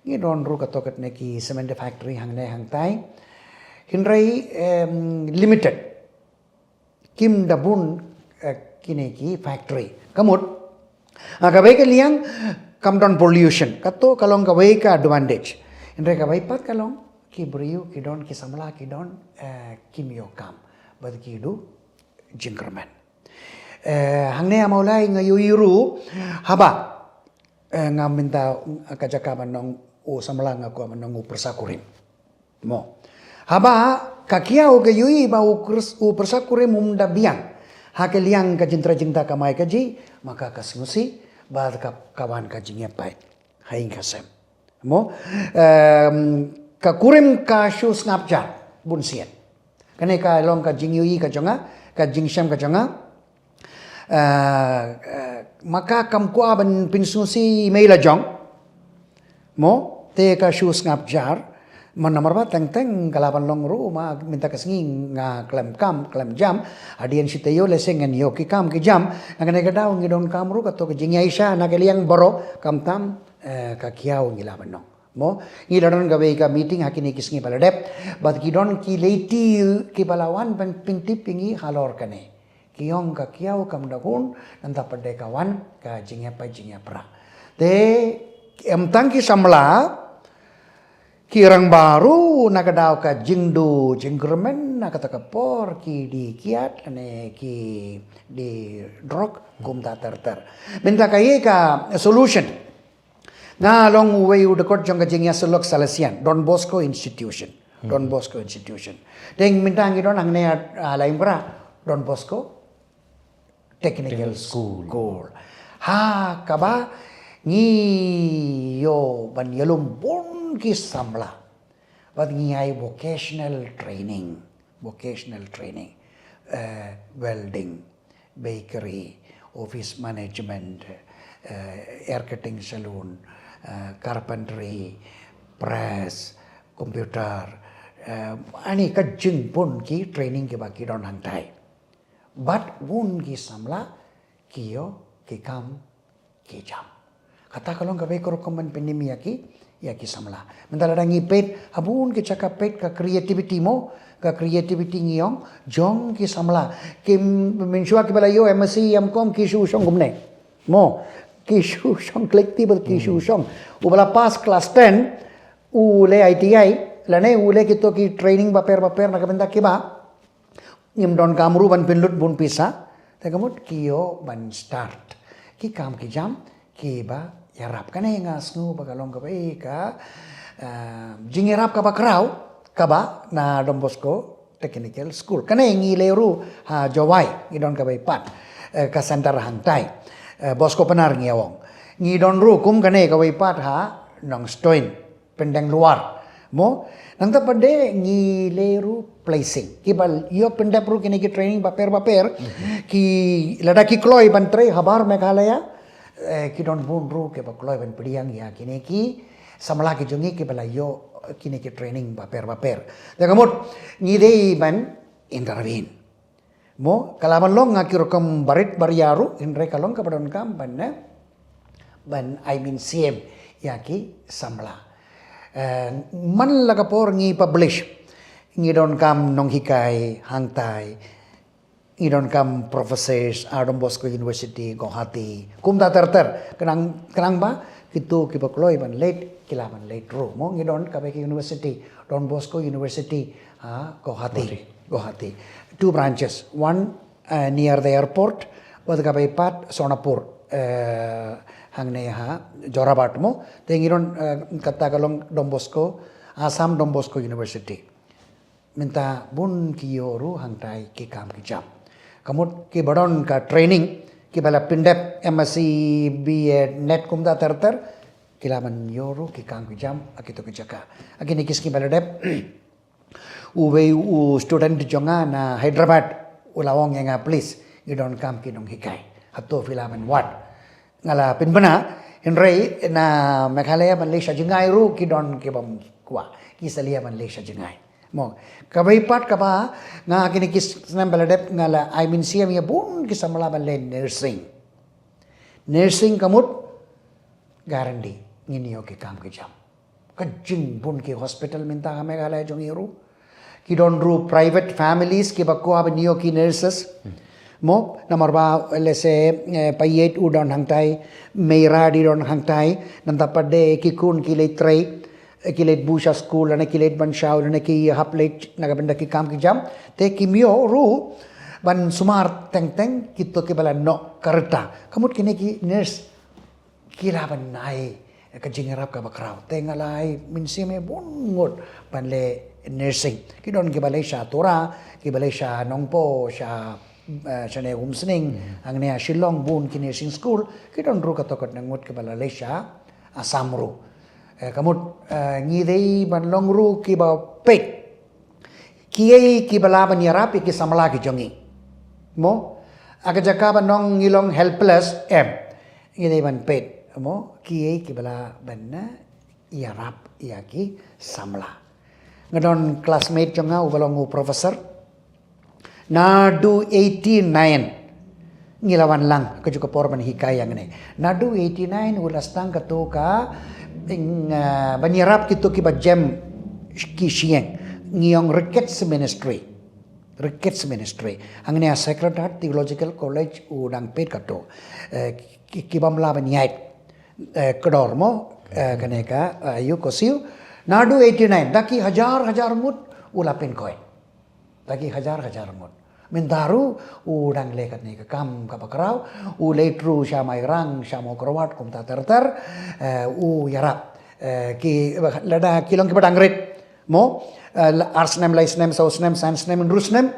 Ngi don ruh kato katne ki cement factory hangne hangtai. Hynrei, em, limited. Kim da bun, eh, kine ki factory. Ka mut, ha kawei ka liang kam don pollution. Kato ka long kawei ka advantage. Hynrei kawei pat ka long, ki briew ki don, ki samla ki don, eh, kim ïoh kam. Bad ki duh jingkyrmen. Eh, hangne ha Mawlai nga ïohi ruh, haba, eh, nga mynta ka jaka ban ong u samla, nga kwah ban ong u pyrsa kurim. Mo. Haba ka kiaw ka ïohi ba u kyrs-, u pyrsa kurim um da biang ha ka liang ka jingtrei jingtah kamai kajih, ma ka ka sngewsih, bad ka, ka wan ka jingïapait ha ïing ka sem. Mo, em, ka kurim ka shu sngap jar bun sien. Kane ka long ka jingïohi ka jong nga, ka jingshem ka jong nga. Eh, eh, ma ka kam kwah ban pynsngewsih mei la jong. Mo, te ka shu sngap jar. Man namar ba teng teng ka lah ban long ruh, ma mynta ka sngi nga khlem kam, khlem jam. Hadien shi taïew lehse ngan ïoh ki kam ki jam. Na kane ka daw ngi donkam ruh kato ka jingïaisha na ka liang baroh, khamtam, eh, ka kiaw ngi lah ban ong. Mo, ngi la don kawei ka meeting ha kine ki sngi ba la dep. Bad ki don ki lei ki ba la wan ban pyntip ïa ngi halor kane. Ki ong ka kiaw kam da hun, nangta pat de ka wan ka jingïapait jingïapra. Te ym tang ki samla, ki rangbah ruh na ka daw ka jingduh jingkyrmen na kata ka por ki die kiad lane ki die drok kumta ter ter. Mynta kaei ka solution? Nga long uwei u dkhot jong ka jingïasyllok Salesian, Don Bosco Institution. Don Bosco Institution. Te mynta ngi don hangne, ah, Laitumkhrah, Don Bosco Technical School. Ha kaba ngi ïoh ban ïalum bun ki samla. Bad ngi ai vocational training. Vocational training. Eh, welding, bakery, office management, eh, hair cutting salon, eh, carpentry, press, computer, eh, ani ka jingbun ki training kiba ki don hangtai. Bad bun ki samla ki ïoh ki kam ki jam. Kata ka long kaba ïa ka rukom ban pynim ïa ki, ïa ki samla. Mynta lada ngi peit, ha bun ki jaka peit ka creativity mo, ka creativity ngi ong, jong ki samla. Ki mynshuwa kiba la ïoh M S C, M Com ki shu shong kumne. Mo, ki shu shong collectible, ki shu shong. Uba la pass class ten, u leh I T I, lane u leh kito ki training bapher bapher na ka bynta kiba ngim donkam ruh ban pynlut bun pisa, te ka mut ki ïoh ban start ki kam ki jam kiba ïarap. Kane nga sngew ba ka long kaba, eh, ka, eh, jingïarap kaba khraw kaba na Don Bosco Technical School. Kane ngi leh ruh ha Jowai, ngi don kawei pat, eh, ka center hangtai. Eh, Bosco Pnar ngi ong. Ngi don ruh kum kane kawei pat ha Nongstoiñ, Pyndenglwar. Mo, nangta pat de ngi leh ruh placing. Kiba ïoh pyndep ruh kine ki training bapher bapher. Ki lada ki kloi ban trei habar Meghalaya, eh, ki don bun ruh kiba kloi ban pdiang ïa kine ki samla ki jong ngi kiba la ïoh kine ki training bapher bapher. Te ka mut ngi dei ban intervene. Mo, ka la ban long ha ki rukom barit baria ruh, hynrei ka long kaba donkam ban, eh, ban ai mynsiem ïa ki samla. Eh, man la ka por ngi publish, ngi donkam nonghikai hangtai, ngi donkam professors ha Don Bosco University, Guwahati, kumta ter ter, khnang, khnang ba kito kiba kloi ban leit, ki lah ban leit ruh. Mo, ngi don kawei ka university, Don Bosco University, ha Guwahati. Guwahati. Two branches, one, eh, near the airport, bad kawei pat Sonapur, eh, hangne ha Jorabat mo. Te ngi don, eh, kata ka long Don Bosco, Assam Don Bosco University. Mynta bun ki ïoh ruh hangtai ki kam ki jam. Ka mut kiba don ka training, kiba la pyndep M S C, B Ed, NET kumta ter ter, ki lah ban ïoh ruh ki kam ki jam ha kito ki jaka. Ha kine ki sngi ba la dep, uwei u student jong nga na Hyderabad u la ong ïa nga, "Please, ngi donkam ki nonghikai. Hato phi lah ban wad?" Nga la pynbna, hynrei na Meghalaya ban leit sha jngai ruh ki don kibym kwah, ki salia ban leit sha jngai. Mo, kawei pat kaba nga ha kine ki snem ba la dep nga la ai mynsiem ïa bun ki samla ban leh nursing. Nursing ka mut guarantee ngin ïoh ki kam ki jam. Ka jingbun ki hospital mynta ha Meghalaya jong ngi ruh. Ki don ruh private families kiba kwah ban ïoh ki nurses. Mo, namar ba lehse, eh, paieit u don hangtai, meira di don hangtai, nangta pat de ki khun ki leit trei, eh, ki leit buh sha skul, lane ki leit ban shaw, lane ki hap leit na ka bynta ki kam ki jam. Te kim ïoh ruh ban sumar teng teng kito kiba la noh ka rta. Ka mut kine ki nurse ki lah ban ai ka jingïarap kaba khraw. Te nga la ai mynsiem ïa bun ngut ban leh nursing. Ki don kiba leit sha Tura, kiba leit sha Nongpoh, sha, eh, shane Umsning, hangne ha Shillong bun ki nursing school, ki don ruh kato katne ngut kiba la leit sha Assam ruh. Eh, ka mut, eh, ngi dei ban long ruh kiba peit kiei kiba lah ban ïarap ïa ki samla ki jong ngi. Mo, ha ka jaka ban ong ngi long helpless, em. Ngi dei ban peit, mo, kiei kiba lah ban, eh, ïarap ïa ki samla. Nga don classmate jong nga uba long u professor. Naduh eighty-nine ngi la wan lang, kajuh ka por ban hikai ïa ngi. Naduh eighty-nine u la sdang kato ka, ing, ah, ban ïarap kito kiba jem ki shyieng. Ngi ong Ricketts Ministry. Ricketts Ministry. Hangne ha Sacred Heart Theological College u dang peit kato. Eh, ki, kibym lah ban ïaid, eh, kdor mo, eh, kane ka, eh, ayu ko siew. Naduh eighty-nine, da ki hajar hajar ngut u la pynkoit. Da ki hajar hajar ngut. Mynta ruh u dang leh katne ka kam kaba khraw, u leit ruh sha Mairang, sha Mawkyrwat, kumta ter ter, eh, u ïarap. Eh, ki, lada ki long kiba dang rit, mo, eh, la-, ar snem, lai snem, saw snem, san snem, hynriew snem,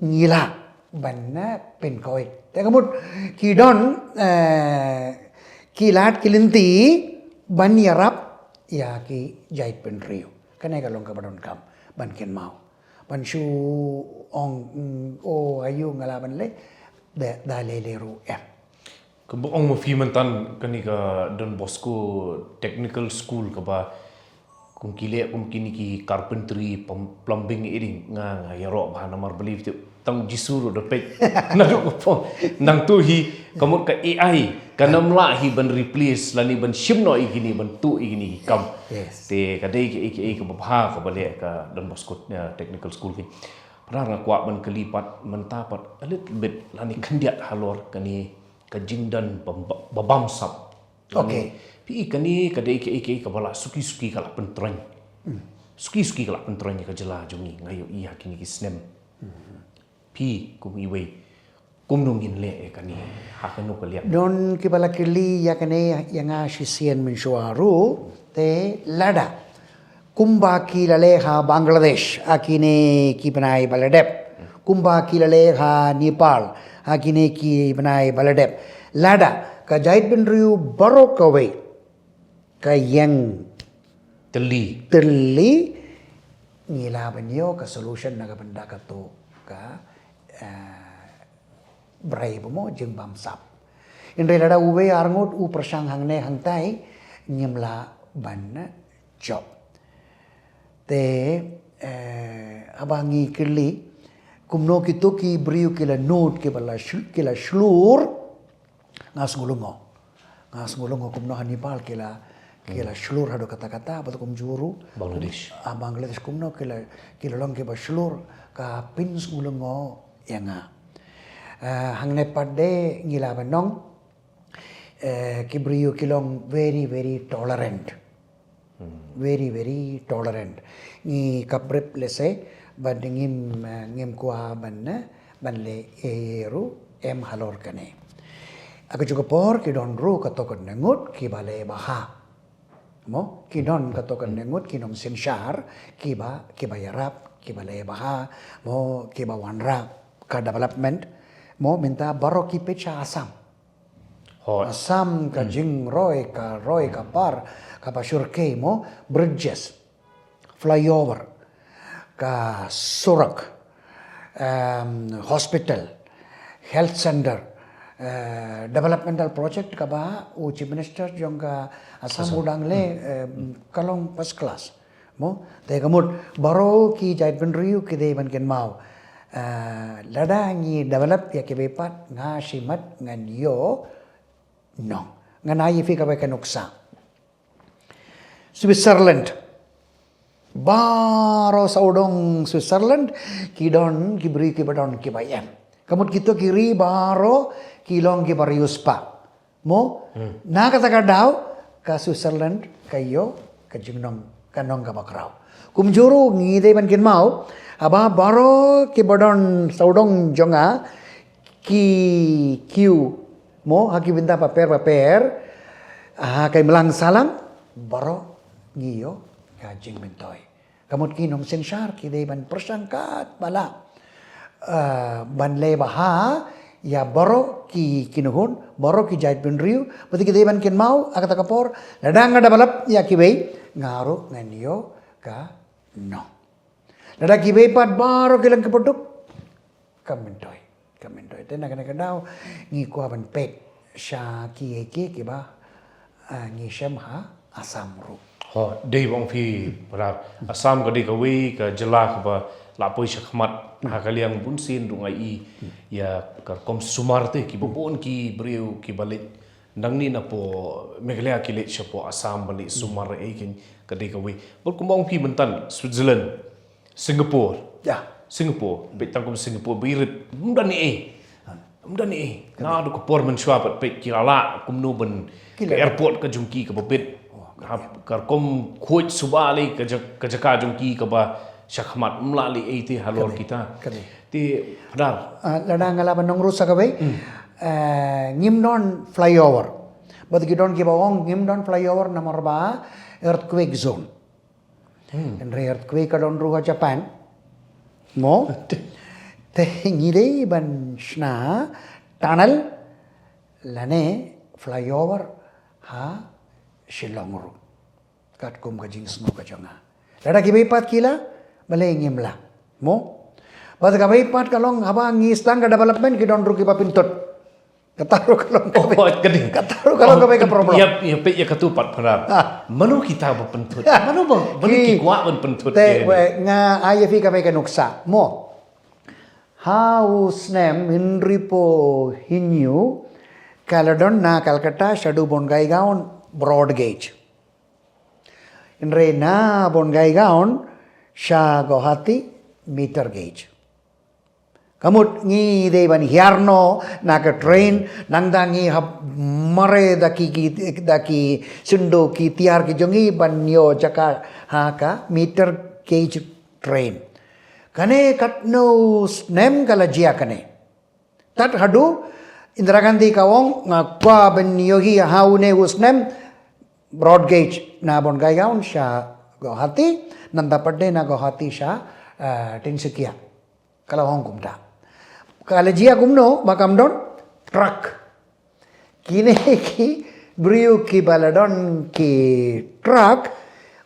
ngi lah ban, eh, pynkhuid. Te ka mut ki don, eh, ki lad ki lynti ban ïarap ïa ki jaitbynriew. Kane ka long kaba donkam ban kynmaw. Ban shu ong, mm, oh, aïu nga lah ban leh, da, da leh leh ruh em. Kaba ong ma phi mynta kane ka Don Bosco Technical School kaba kum ki leh kum kine ki carpentry, pum-, plumbing, ïa ding, nga, nga ïaroh bha namar believe tu tang Jisu ruh da peit. Naduh ka por nangtu hi, ka mut ka A I kan ym lah hi ban replace lane ban shim noh ïa kine, ban tuh ïa kine ki kam. Yes. Te ka dei kaei kaei kaba bha kaba leh ka Don Bosco, eh, Technical School ki. Phra, nga kwah ban kylli pat mynta pat a little bit lane khyndiat halor kane ka jingdon bam-, ba bamsap. Okay. Phi, kane ka dei kaei kaei kaba la suki suki ka la pyntroiñ. Hmm. Suki suki ka la pyntroiñ ïa ka jylla jong ngi, nga ïohi ha kine ki snem. Hmm. Phi kum iwei, kumno ngin leh ïa kane, ha kano ka liang? Don kiba la kylli ïa kane ïa nga shisien mynshuwa ruh, te lada kumba ki la leh ha Bangladesh ha kine ki bnai ba la dep, kumba ki la leh ha Nepal ha kine ki bnai ba la dep, lada ka jaitbynriew baroh kawei ka ïeng tylli, tylli, ngi lah ban ïoh ka solution na ka bynta kato ka, eh, briew ba mo jingbamsap. Hynrei lada uwei ar ngut u pyrshang hangne hangtai, ngim lah ban jop. Te, eh, haba ngi kylli kumno kito ki briew ki la nud, kiba la shl-, ki la shlur, nga sngew lyngngoh. Nga sngew lyngngoh kumno ha Nepal ki la, ki la shlur haduh katta katta, bad kumjuh ruh Bangladesh. Ah, Bangladesh kumno ki la, ki la long kiba shlur, ka pynsngew lyngngoh ïa nga. Ah, hangne pat de ngi lah ban ong, eh, ki briew ki long very, very tolerant. Hmm. Very, very tolerant. Ngi kap brip lehse, bad ngim, eh, ngim kwah ban, eh, ban leh ei ei ruh em halor kane. Ha kajuh ka por ki don ruh kato katne ngut kiba leh bha. Mo, ki don kato katne ngut ki nongsynshar, kiba, kiba ïarap, kiba leh bha, mo, kiba wanrah ka development, mo, mynta baroh ki peit sha Assam. Hooid. Assam ka jingroi, ka roi, ka par, kaba shyrkhei mo, bridges, flyover, ka surak, em, hospital, health center, eh, developmental project kaba u Chief Minister jong ka Assam u dang leh, em, ka long first class. Mo, te ka mut, baroh ki jaitbynriew ki dei ban kynmaw. Ah, lada ngi develop ïa kiwei pat nga shimet ngan ïoh nong. Ngan ai ïa phi kawei ka nuksa. Switzerland. Baroh sawdong Switzerland, ki don, ki briew kiba don, kiba ïeng. Ka mut kito ki ri baroh, ki long kiba riewspah. Mo, hmm, na kata ka daw, ka Switzerland, ka ïoh, ka jingnong, ka nong kaba khraw. Kumjuh ruh ngi dei ban kynmaw, haba baroh kiba don sawdong jong nga, ki kiew, mo, ha ki bynta bapher bapher, ha ka imlang sahlang, baroh ngi ïoh, ka jingmyntoi. Ka mut ki nongsynshar ki dei ban pyrshang katba lah, eh, ban leh bha ïa baroh ki kynhun, baroh ki jaitbynriew, bad ki dei ban kynmaw, ha kata ka por, lada nga develop ïa kiwei, nga ruh ngan ïoh ka nong. Lada kiwei pat baroh ki long kiba duk, ka myntoi, ka myntoi. Te na kane ka daw, ngi kwah ban peit sha kiei kiei kiba, ah, ngi shem ha Assam ruh. Hooid, dei ba ong phi, Brother. Assam ka dei kawei ka jylla kaba la poi sha khmat, ha ka liang bunsien ruh nga i, ïa ka rukom sumar te, kiba bun ki briew kiba leit nangne napoh Meghalaya ki leit shapoh Assam ban leit sumar, eh, ka dei kawei. Bad kumba ong phi mynta, Switzerland, Singapore. Ya. Singapore. Peit tang kum Singapore, ba irit. Ym don ei ei. Ym don ei ei. Naduh ka por mynshuwa pat peit ki la lah kumno ban, ki la, ka airport ka jong ki kaba bit. Oh, ka, ka rukom khuid suba lei ka ja-, ka jaka jong ki kaba Shakhmat um lah leh ei te halor kita. Kane. Te Phadar. Ah, lada nga lah ban ong ruh sa kawei. Ah, ngim don flyover. Bad ki don kiba ong ngim don flyover namar ba earthquake zone. Hynrei earthquake ka don ruh ha Japan. Mo? Te ngi dei ban shna tunnel lane flyover ha Shillong ruh. Katkum ka jingsngew ka jong nga. Lada kiba pat ki lah, balei ngim lah. Mo? Bad kaba pat ka long haba ngi sdang ka development ki don ruh kiba pynthut. Kata ruh ka long kaba. Oh, ka dei. Kata ruh ka long kaba ka problem. Ïa, ïa peit ïa katu pat Phadar. Mano kita ba pynthut? Mano ba, mano ki kwah ban pynthut? Te wei nga ai ïa phi kaba ka nuksa. Mo. Ha u snem hynriewphew hynñiew ka la don na Calcutta shaduh Bongaigaon broad gauge. Hynrei na Bongaigaon sha Guwahati meter gauge. Ka mut ngi dei ban hiar noh na ka train, nangta ngi hap mareh da ki, ki, da ki syndu ki tiar ki jong ngi ban ïoh jaka ha ka meter gauge train. Kane katno snem ka la jia kane. Tad haduh Indira Gandhi ka ong nga kwah ban ïohi ha une u snem broad gauge na Bongaigaon sha Guwahati, nangta pat de na Guwahati sha, eh, Tinsukia. Ka la ong kumta. Ka la jia kumno ba kam don truck. Kine ki briew kiba la don ki truck,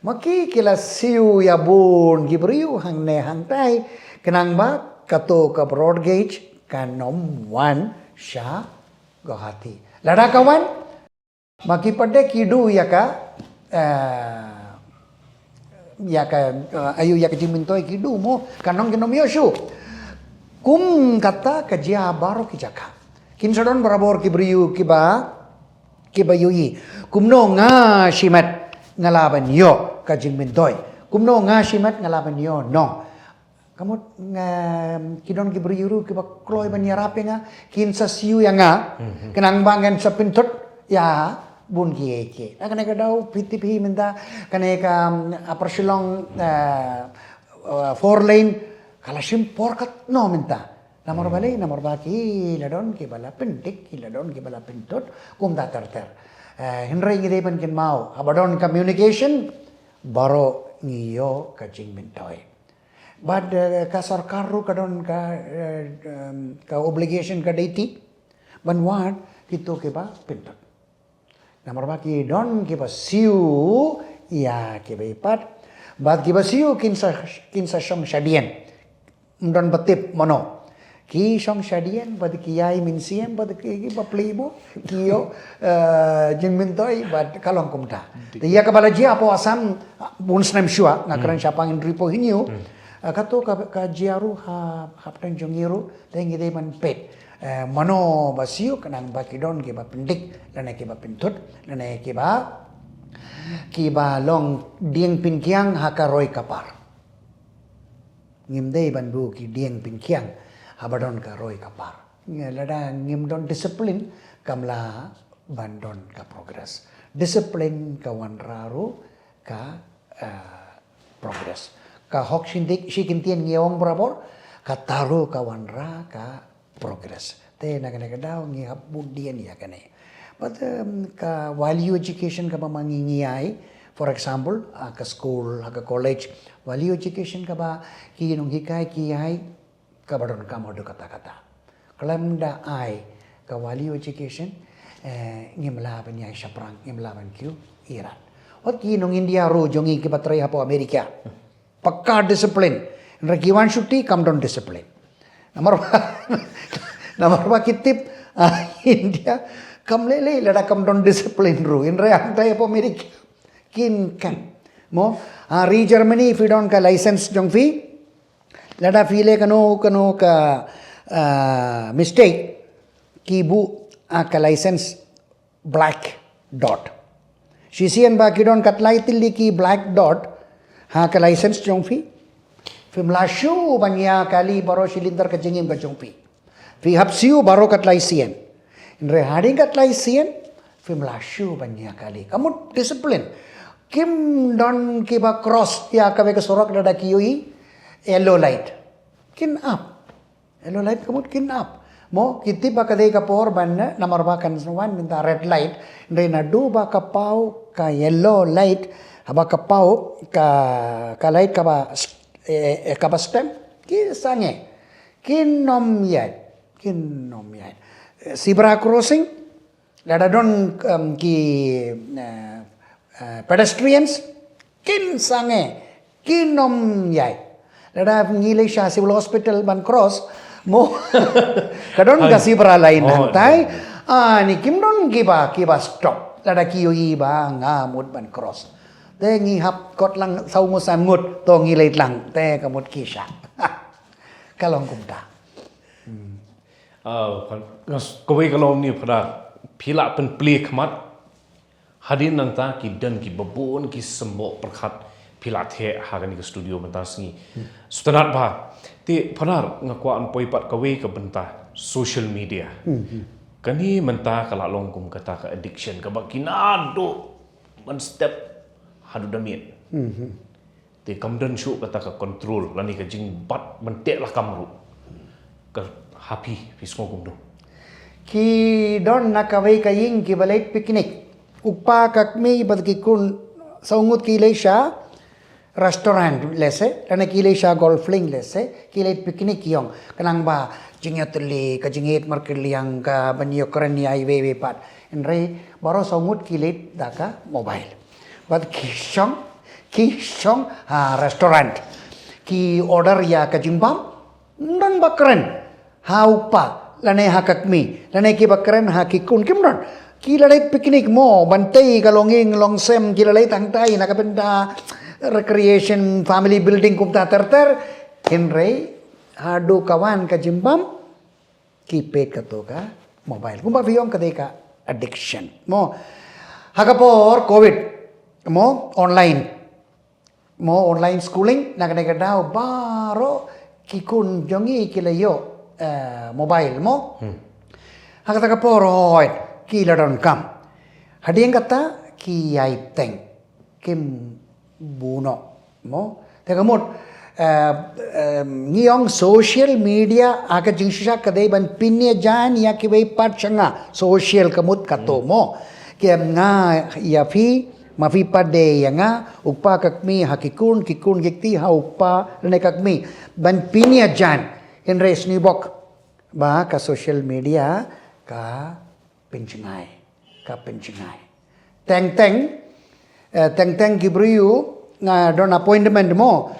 ma ki ki la siew ïa bun ki briew hangne hangtai, khnang ba kato ka broad gauge kan ym wan sha Guwahati. Lada ka wan, ma ki pat de ki duh ïa ka, eh, ïa ka, eh, aïu ïa ka jingmyntoi ki duh mo, kan ong kin ym ïoh shuh. Kum kata ka jia baroh ki jaka. Kin sa don barabor ki briew kiba, kiba ïohi. Kumno nga shimet nga lah ban ïoh ka jingmyntoi. Kumno nga shimet nga lah ban ïoh nong. Ka mut nga, ki don ki briew ruh kiba kloi ban ïarap ïa nga, kin sa siew ïa nga, khnang ba ngan sa pynthut ïa bun kiei kiei. Na kane ka daw phi tip hi mynta kane ka, um, Upper Shillong, uh, uh, four lane ka la shim por katno mynta. Namar balei, namar ba ki la don kiba la pyndik, ki la don kiba la pynthut kumta ter ter. Eh, hynrei ngi dei ban kynmaw haba don communication baroh ngi ïoh ka jingmyntoi. Bad, eh, ka sorkar ruh ka don ka, eh, em, ka obligation, ka duty ban wad kito kiba pynthut. Namar ba ki don kiba siew ïa kiba pat. Bad kiba siew kin sa, kin sa shong shadien. Ym don ba tip mano. Ki shong shadien bad ki ïai mynsiem bad ki, ki bapli mo. Ki ïoh, eh, jingmyntoi bad ka long kumta. Te ïa kaba la jia hapoh Assam bun snem shuwa, nga kren shaphang hynriewphew hynñiew. Eh, kato ka, ka jia ruh ha, hapdeng jong ngi ruh, te ngi dei ban peit. Eh, mano ba siew, khnang ba ki don kiba pyndik lane kiba pynthut lane kiba, kiba long dieng pynkhiang ha ka roi ka par. Ngim dei ban buh ki dieng pynkhiang haba don ka roi ka par. Ngi, lada ngim don discipline, kam lah ban don ka progress. Discipline ka wanrah ruh ka, eh, progress. Ka hok shyndik shi kyntien ngi ong barabor, kata ruh ka wanrah ka progress. Te na kane ka daw ngi hap bud dien ïa kane. Bad, em, ka value education kaba ma ngi ngi ai, for example, ha ka school, ha ka college, value education kaba ki nonghikai ki ai, kaba donkam haduh katta katta. Khlem da ai ka value education, eh, ngim lah ban ïai shaphrang, ngim lah ban kiew ïarap. Wat ki nong India ruh jong ngi kiba trei hapoh America. Pakka discipline. Hynrei ki wan shuti kam don discipline. Namar ba, namar ba ki tip, ah, India kam lei lei lada kam don discipline ruh. Hynrei hangtai hapoh America kin kan. Mo, ah, ri Germany phi don ka license jong phi. Lada phi leh kano kano ka, ah, mistake, ki buh, ah, ka license black dot. Shisien ba ki don katlai tylli ki black dot ha ka license jong phi. Phim lah shuh ban ïa kali baroh shi lynter ka jingim ka jong phi. Phi hap siew baroh katlai sien. Hynrei hadien katlai sien phim lah shuh ban ïa kali. Ka mut discipline. Kim don kiba cross ïa kawei ka surok lada ki ïohi Yellow light. Kin ap. Yellow light ka mut kin ap. Mo, ki tip ba ka dei ka por ban, eh, namar ba kan sa wan mynta red light. Hynrei naduh ba ka paw ka yellow light, haba ka paw ka, ka light kaba s-, eh, eh, kaba stem, ki sangeh. Kin ym ïaid. Kin ym ïaid. Eh, zebra crossing, lada don, um, ki, eh, eh, pedestrians, kin sangeh, kin ym ïaid. Lada ngi leit sha Civil Hospital ban cross, mo, ka don ka zebra line hangtai. Ah, ni kim don kiba, kiba stop. Lada ki ïohi ba nga mut ban cross, te ngi hap kot lang saw ngut san ngut, to ngi leit lang, te ka mut ki shah. Ka long kumta. Ah, kawei ka long ni, Phadar, phi la pynplie khmat. Hadien nangta ki don kiba bun ki symboh pyrkhat phi la theh ha kane ka studio mynta sngi. Sngewtynnat bha. Te Phadar, nga kwah ban poi pat kawei ka bynta, social media. Kane mynta ka la long kum kata ka addiction kaba ki naduh ban step haduh da miet. Te kam don shuh kata ka control lane ka jingbat ban teh lakam ruh. Ka ha phi, phi sngew kumno? Ki don na kawei ka ïing kiba leit picnic. U kpa ka kmie bad ki khun saw ngut ki leit sha restaurant lehse, lane ki leit sha golf link lehse, ki leit picnic ïong. Khnang ba jingïatylli, ka jingïeit markylliang, ka ban ïakren ïa iwei iwei pat. Hynrei baroh saw ngut ki leit da ka mobile. Bad ki shong, ki shong ha restaurant. Ki order ïa ka jingbam, ym don ba kren ha u kpa lane ha ka kmie, lane kiba kren ha ki khun, kim don. Ki la leit picnic mo, ban tei ka longïing longsem, ki la leit hangtai na ka bynta recreation, family building kumta ter ter. Hynrei haduh ka wan ka jingbam, ki peit kato ka mobile. Kumba phi ong ka dei ka addiction mo. Ha ka por covid mo, online mo, online schooling, na kane ka daw baroh ki khun jong ngi ki la ïoh, eh, mobile mo. Ha kata ka por hooid ki la donkam. Hadien kata ki ïai teng, kim buh noh mo. Te ka mut, eh, eh, ngi ong social media ha ka jingshisha ka dei ban pynïajan ïa kiwei pat sha nga. Social ka mut kato mo. Ki em nga ïa phi, ma phi pat de ïa nga, u kpa ka kmie ha ki khun, ki khun ki kti ha u kpa lane ka kmie. Ban pynïajan, hynrei sngewbok ba ka social media ka pynjngai, ka pynjngai. Teng teng, eh, teng teng ki briew nga don appointment mo.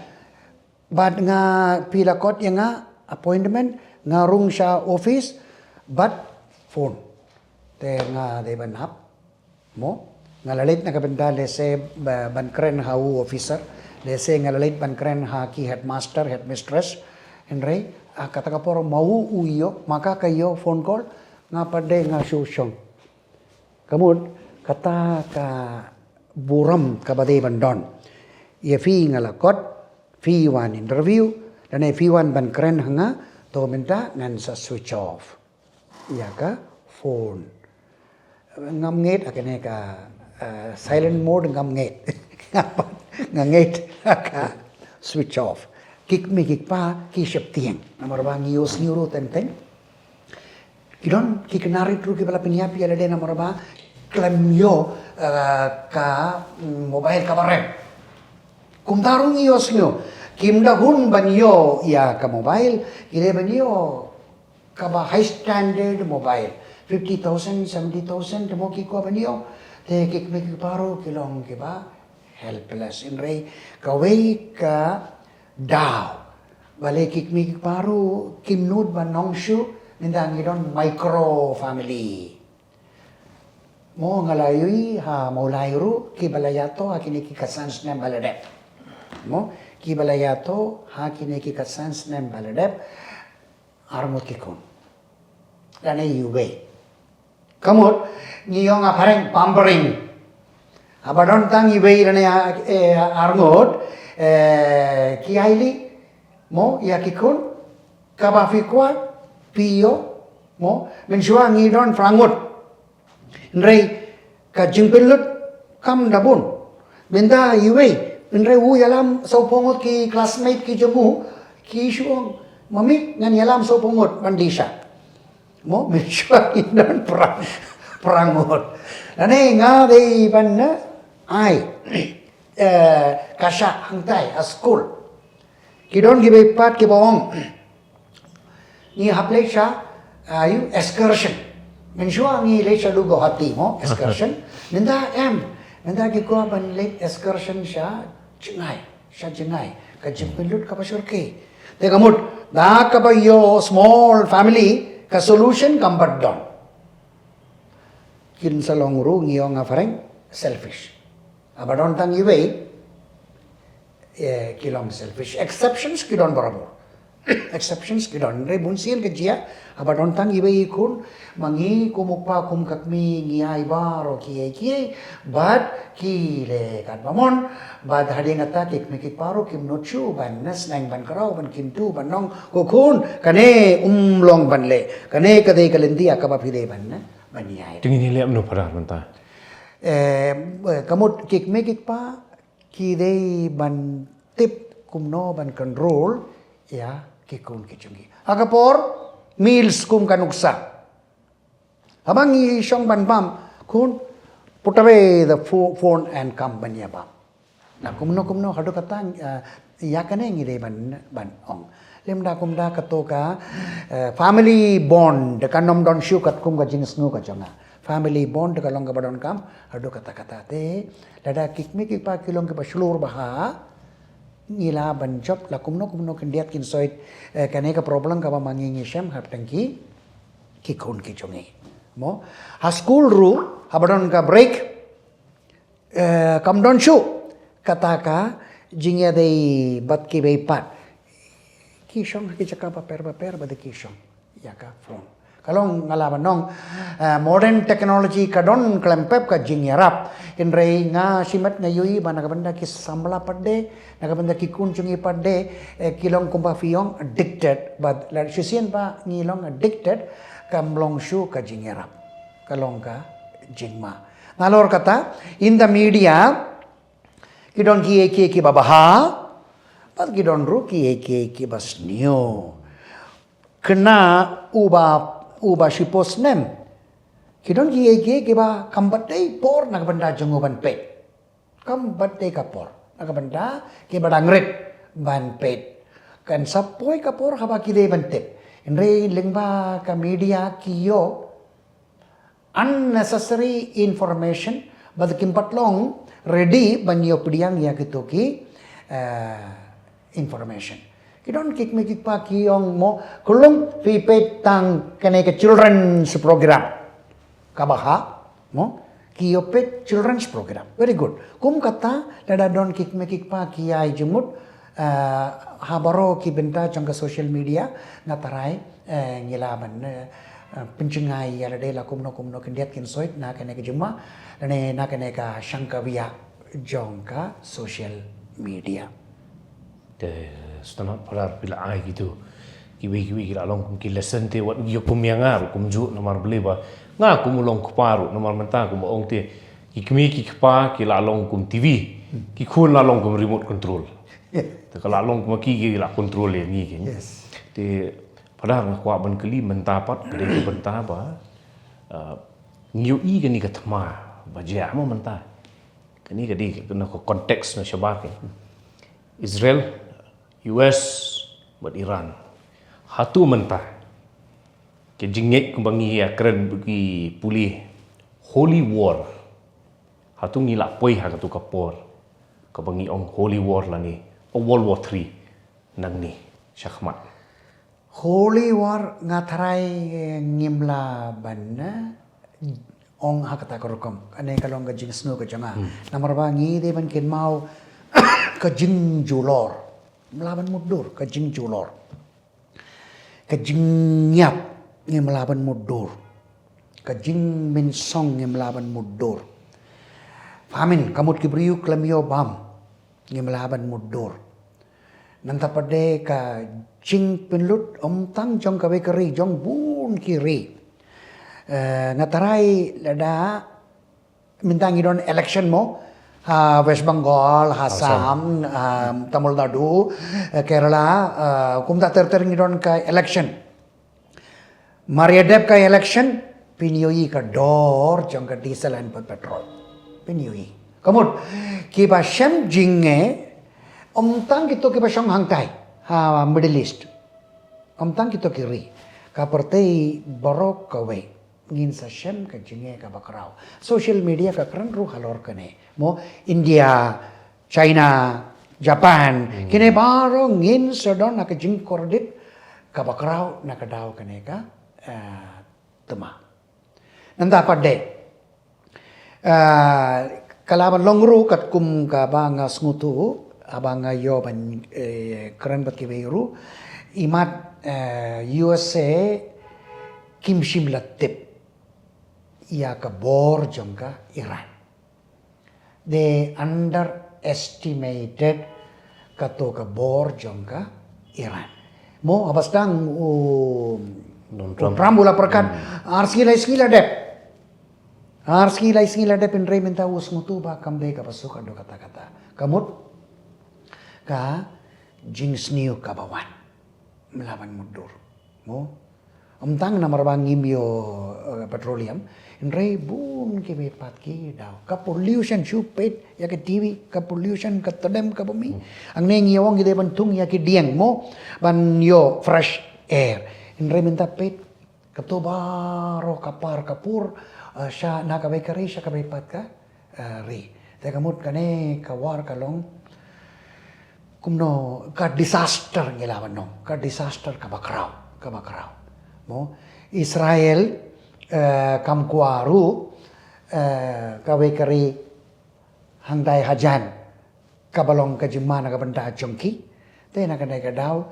Bad nga, phi la kot ïa nga appointment, nga rung sha office, bad phone. Te nga dei ban hap mo. Nga la leit na ka bynta lehse ba-, ban kren ha u officer. Lehse nga la leit ban kren ha ki headmaster, headmistress. Hynrei, ah, kata ka por ma u u ïoh, ma ka ka ïoh phone call, nga pat de nga shu shong. Ka mut, kata ka burom kaba dei ban don. Ïa phi nga la kot, phi wan interview, lane phi wan ban kren ha nga, to mynta ngan sa switch off ïa ka phone. Ngam ngeit ha kane ka, eh, silent mode ngam ngeit. Nga ngeit ha ka switch off. Ki kmie ki kpa ki sheptieng. Namar ba ngi ïohsngew ruh teng teng. Ki don ki khynnah rit ruh kiba la pynïap ïa lade namar ba khlem ïoh, eh, ka, mm, mobile kaba rem. Kumta ruh ngi ïohsngew. Kim da hun ban ïoh ïa ka mobile, ki dei ban ïoh kaba high standard mobile. Fifty thousand, seventy thousand, te mo ki kwah ban ïoh. Te ki kmie ki kpa ruh ki long kiba helpless. Hynrei kawei ka daw. Balei ki kmie ki kpa ruh kim nud ban ong shuh, mynta ngi don micro family. Mo nga la ïohi ha Mawlai ruh kiba la ïathuh ha kine ki khatsan snem ba la dep. Mo kiba la ïathuh ha kine ki khatsan snem ba la dep. Arngut ki khun. Lane iwei. Ka mut, ngi ong ha phareng pampering. Haba don tang iwei lane, eh, arngut, eh, ki ailad, mo, ïa ki khun, kaba phi kwah, phi ïoh, mo, mynshuwa ngi don phra ngut. Hynrei, ka jingpynlut, kam da bun. Mynta iwei, Hynrei u ïalam sawphew ngut ki classmate ki jong u, ki shu ong, "Mami, ngan ïalam sawphew ngut ban die sha." Mo, mynshuwa ngi don phra, phra ngut. Lane nga dei ban, eh, ai, eh, ka shah hangtai ha skul. Ki don kiba pat kiba ong, ngi hap leit sha, ah, ïa u excursion. Mynshuwa ngi leit sha Guwahati mo, excursion. Mynta em, mynta ki kwah ban leit excursion sha jngai, sha jngai. Ka jingpynlut kaba shyrkhei. Te ka mut, da kaba ïoh small family, ka solution kam pat don. Kin sa long ruh ngi ong ha phareng, selfish. Haba don tang iwei, eh, ki long selfish. Exceptions ki don barabor. Exceptions ki don. Hynrei bunsien ka jia, haba don tang iwei i khun, ma ngi kum u kpa kum ka kmie ngi ai baroh kiei kiei, bad ki leh katba mon, bad hadien kata ki kmie ki kpa ruh kim nud shuh ban, eh, sneng ban kraw, ban kyntu, ban ong, ko khun, kane um long ban leh, kane ka dei ka lynti ha kaba phi dei ban, eh, ban ïai. Te ngin ïaleh kumno Phadar mynta? Eh, ka mut ki kmie ki kpa, ki dei ban tip kumno ban control ïa ki khun ki jong ki. Ha ka por, meals kum ka nuksa. Haba ngi shong ban bam, khun, put away the pho-, phone and come ban ïa bam. Na kumno kumno haduh katta, eh, ïa kane ngi dei ban, ban ong. Lymda kumta kato ka, eh, family bond, kan ym don shuh katkum ka jingsngew ka jong nga. Family bond ka long kaba donkam, haduh katta katta te. Lada ki kmie ki kpa ki long kiba shlur bha, ngi lah ban jop la kumno kumno khyndiat khynsoit, eh, kane ka problem kaba ma ngi ngi shem hapdeng ki, ki khun ki jong ngi. Mo, ha skul ruh, haba don ka break, eh, kam don shuh kata ka jingïadei bad kiwei pat. Ki shong ha ki jaka bapher bapher bad ki shong ïa ka phone. Ka long nga lah ban ong, eh, modern technology ka don khlem pep ka jingïarap. Hynrei nga shimet nga ïohi ba na ka bynta ki samla pat de, na ka bynta ki khun jong ngi pat de, eh, ki long kumba phi ong addicted. Bad la shisien ba ngi long addicted, kam long shuh ka jingïarap. Ka long ka jingma. Nalor kata, in the media, ki don kiei kiei kiba bha, bad ki don ruh kiei kiei kiba sniew. Kane uba, uba shiphew snem, ki don kiei kiei kiba kam pat dei por na ka bynta jong u ban peit. Kam pat dei ka por na ka bynta kiba dang rit ban peit. Kan sa poi ka por haba ki dei ban tip. Hynrei lyngba ka media ki ïoh unnecessary information, bad kim pat long ready ban ïoh pdiang ïa kito ki, eh, information. Ki don ki kmie ki kpa ki ong mo, "Khunlung, phi peit tang kane ka children's program." Kaba ha, mo, ki ïoh peit children's program. Very good. Kum kata, lada don ki kmie ki kpa ki ïai jingmut, eh, ha baroh ki bynta jong ka social media, nga tharai, eh, ngi lah ban, eh, eh, pynjngai ïa lade la kumno kumno khyndiat khynsoit na kane ka jingma, lane na kane ka shangkawia jong ka social media. Te sngewtynnat Phadar phi la ai kito kiwei kiwei ki la long kum ki lesson te wat ïa kum ïa nga ruh kumjuh namar balei ba nga kum u long kpa ruh namar mynta kum ong te ki kmie ki kpa ki la long kum T V, ki khun la long kum remote control. Te ka la long kum ki ki la control ïa ngi ki. Yes. Te Phadar nga kwah ban kylli mynta pat ka dei ka bynta ba, ah, ngi ïohi kane ka thma ba jia mo mynta. Kane ka dei ka, na ka context na shabar ka. Israel, U S bad Iran. Hato mynta ka jingngeit kumba ngi ïa kren ki pule holy war. Hato ngi la poi ha kato ka por kaba ngi ong holy war lane a World War Three nangne shakhmat. Holy war nga tharai, eh, ngim lah ban, eh, ong ha kata ka rukom. Kane ka long ka jingsngew ka jong nga. Hmm. Namar ba ngi dei ban kynmaw ka jingjulor. Ngim lah ban mutdur ka jingjulor. Ka jingïap ngim lah ban mutdur. Ka jingmynsong ngim lah ban mutdur. Famine, ka mut ki briew khlem ïoh bam, ngim lah ban mutdur. Nangta pat de ka jingpynlut ym tang jong kawei ka ri, jong bun ki ri. Eh, nga tharai lada mynta ngi don election mo, Ha West Bengal, ha Assam, ha Tamil Nadu, eh, Kerala, eh, kumta ter ter ngi don ka election. Mar ïa dep ka election, phin ïohi ka dor jong ka diesel and petrol. Phin ïohi. Ka mut, kiba shem jingeh, ym tang kito kiba shong hangtai ha Middle East. Ym tang kito ki ri. Ka pyrthei baroh kawei ngin sa shem ka jingeh kaba khraw. Social media ka kren ruh halor kane. Mo, India, China, Japan, kine baroh ngin sa don ha ka jingkordit kaba khraw na ka daw kane ka, eh, thma. Nangta pat de, eh, ka la ban long ruh katkum kaba nga sngewthuh, haba nga ïoh ban, eh, kren bad kiwei ruh, imat, eh, U S A kim shym la tip ïa ka bor jong ka Iran. They underestimated kato ka bor jong ka Iran. Mo, haba sdang u Donald u Trump. Trump u la pyrkhat, ar sngi lai sngi la dep. Ar sngi lai sngi la dep, hynrei mynta u sngewthuh ba kam dei kaba suk haduh katta katta. Ka mut ka jingsniew kaba wan. Ym lah ban mutdur. Mo? Ym tang namar ba ngim ïoh, eh, petroleum, hynrei bun kiwei pat ki daw. Ka pollution, shu peit ïa ka T V, ka pollution, ka tdem kaba mih. Hangne ngi ong ngi dei ban thung ïa ki dieng, mo, ban ïoh fresh air. Hynrei mynta peit, kato baroh ka par ka pur, eh, sha na kawei ka ri sha kawei pat ka, eh, ri. Te ka mut kane ka war ka long kumno, ka disaster ngi lah ban ong, ka disaster kaba khraw, kaba khraw. Mo, Israel, eh, kam kwah ruh, eh, kawei ka ri hangtai hajan kaba long ka jingma na ka bynta jong ki. Te na kane ka daw,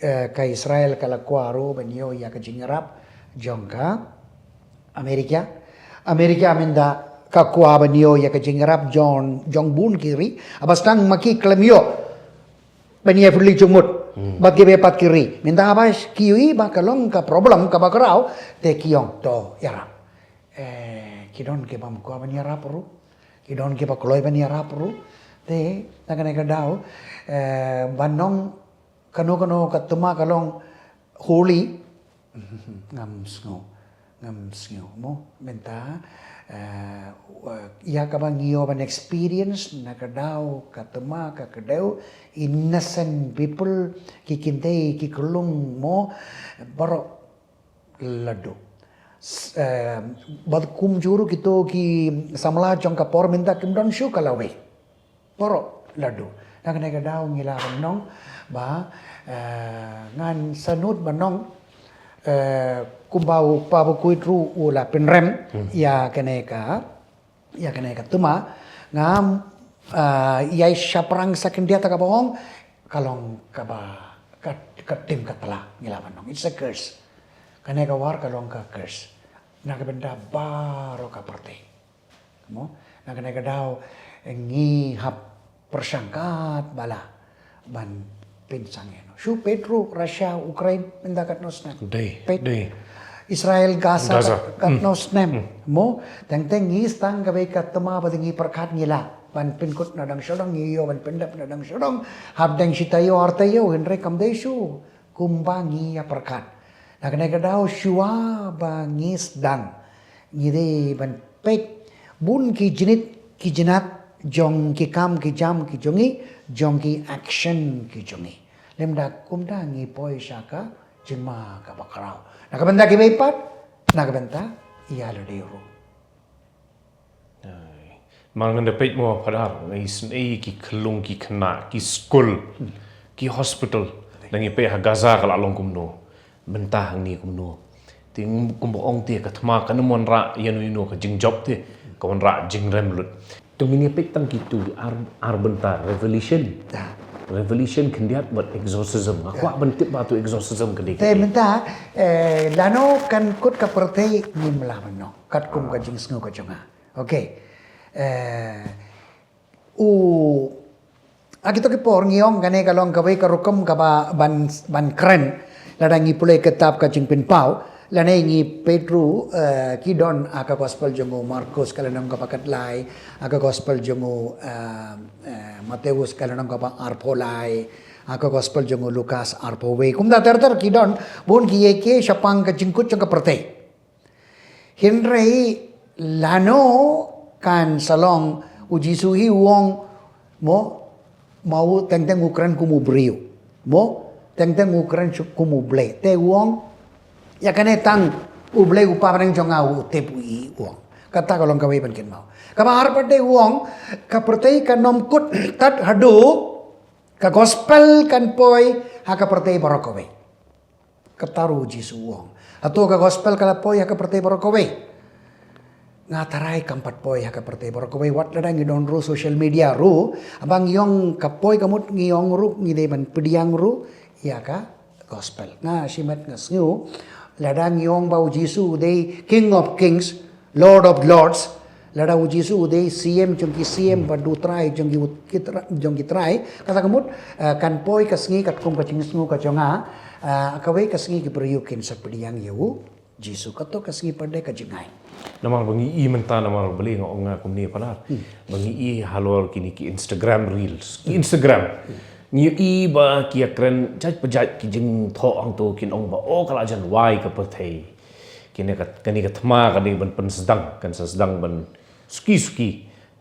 eh, ka Israel ka la kwah ruh ban ïoh ïa ka jingïarap jong ka Amerika. Amerika mynta ka kwah ban ïoh ïa ka jingïarap jong, jong bun ki ri. Haba sdang ma ki khlem ïoh ban ïa pynlong jingmut bad kiwei pat ki ri. Mynta haba ki ïohi ba ka long ka problem kaba khraw, te ki ong to ïarap. Eh, ki don kiba ym kwah ban ïarap ruh. Ki don kiba kloi ban ïarap ruh. Te na kane ka daw, eh, ban ong kano kano ka thma ka long holy. Ngam sngew, ngam sngew, mo, mynta, eh, ïa kaba ngi ïoh ban experience na ka daw ka thma ka kdew, innocent people, ki kynthei ki khyllung, mo, baroh la duh. S-, eh, bad kumjuh ruh kito ki samla jong ka por mynta kim don shuh ka lawei. Baroh la duh. Na kane ka daw ngi lah ban ong ba, eh, ngan sngewthuh ban ong, eh, kumba u Kpa Bakhuid ruh u la pynrem ïa kane ka, ïa kane ka thma, ngam, eh, ïai shaphrang sa khyndiat, kaba ong ka long kaba ka, ka tim ka tla, ngi lah ban ong it's a curse. Kane ka war ka long ka curse na ka bynta baroh ka pyrthei. Mo, na kane ka daw ngi hap pyrshang katba lah ban pynsangeh noh. Shu peit ruh Russia, Ukraine, mynta katno snem. Dei, peit. Dei. Israel, Gaza, Gaza. Kat-, katno snem. Mo, teng teng ngi sdang kawei ka thma ba ngi pyrkhat ngi lah ban pynkut na dang sha dang, ngi ïoh ban pyndep na dang sha dang. Hapdeng shi taïew ar taïew, hynrei kam dei shuh kumba ngi ïa pyrkhat. Na kane ka daw shuwa ba ngi sdang, ngi dei ban peit bun ki jingit ki jingat jong ki kam ki jam ki jong ngi, jong ki action ki jong ngi. Lymda kumta ngi poi sha ka jingma kaba khraw. Na ka bynta kiwei pat, na ka bynta ïa lade ruh. Ai. Mar ngan da peit mo Phadar, ngi sngew ki khyllung ki khynnah, ki skul, ki hospital. Da ngi peit ha Gaza ka la long kumno. Mynta hangne kumno. Te kumba ong te ka thma kam wanrah ïano ïano ka jingjop te, ka wanrah jingrem lut. Te ngin ïa peit tang kito ar, ar bynta, revolution. Revolution khyndiat bad exorcism. Nga kwah ban tip ba tu exorcism ka dei. Te mynta, eh, lano kan kut ka pyrthei, ngim lah ban ong. Katkum ka jingsngew ka jong nga. Okay. Eh, u, ha kito ki por ngi ong kane ka long kawei ka rukom kaba ban, ban kren lada ngi pule kitab ka Jingpynpaw. Lane ngi peit ruh, eh, ki don ha ka gospel jong u Markus ka lynnong kaba khatlai, ha ka gospel jong u, eh, eh, Mateus ka lynnong kaba arphew lai, ha ka gospel jong u Lukas arphew wei. Kumta ter ter ki don, bun ki ïa ki shaphang ka jingkut jong ka pyrthei. Hynrei lano kan sa long, u Jisu hi u ong, mo, ma u teng teng u kren kum u briew. Mo, teng teng u kren shu kum u Blei. Te u ong, ïa kane tang u Blei u Kpa bneng jong nga u tip, u ong. Kata ka long kawei ban kynmaw. Kaba ar pat de u ong, ka pyrthei kan ym kut tad haduh ka gospel kan poi ha ka pyrthei baroh kawei. Kata ruh u Jisu u ong. Hato ka gospel ka la poi ha ka pyrthei baroh kawei? Nga tharai kam pat poi ha ka pyrthei baroh kawei, wat lada ngi don ruh social media ruh, haba ngi ong ka poi ka mut ngi ong ruh ngi dei ban pdiang ruh ïa ka gospel. Nga shimet nga sngew, lada ngi ong ba u Jisu u dei King of Kings, Lord of Lords, lada u Jisu u dei C M jong ki C M bad u Trai jong ki, ki tra-, jong ki trai, kata ka mut, eh, kan poi ka sngi katkum ka jingsngew ka jong nga, eh, kawei ka sngi ki briew kin sa pdiang ïa u Jisu. Kato ka sngi pat de ka jngai. Namar ba ngi i mynta, namar balei nga ong nga kumne, Phadar. Hmm. Ba ngi i halor kine ki Instagram reels. Ki Instagram. Hmm. Ngi i ba ki ïa kren jait pa jait ki jingthoh hangto, kin ong ba, oh, ka la jan wai ka pyrthei. Kine ka, kane ka thma kane ban pynsdang, kan sa sdang ban suki suki.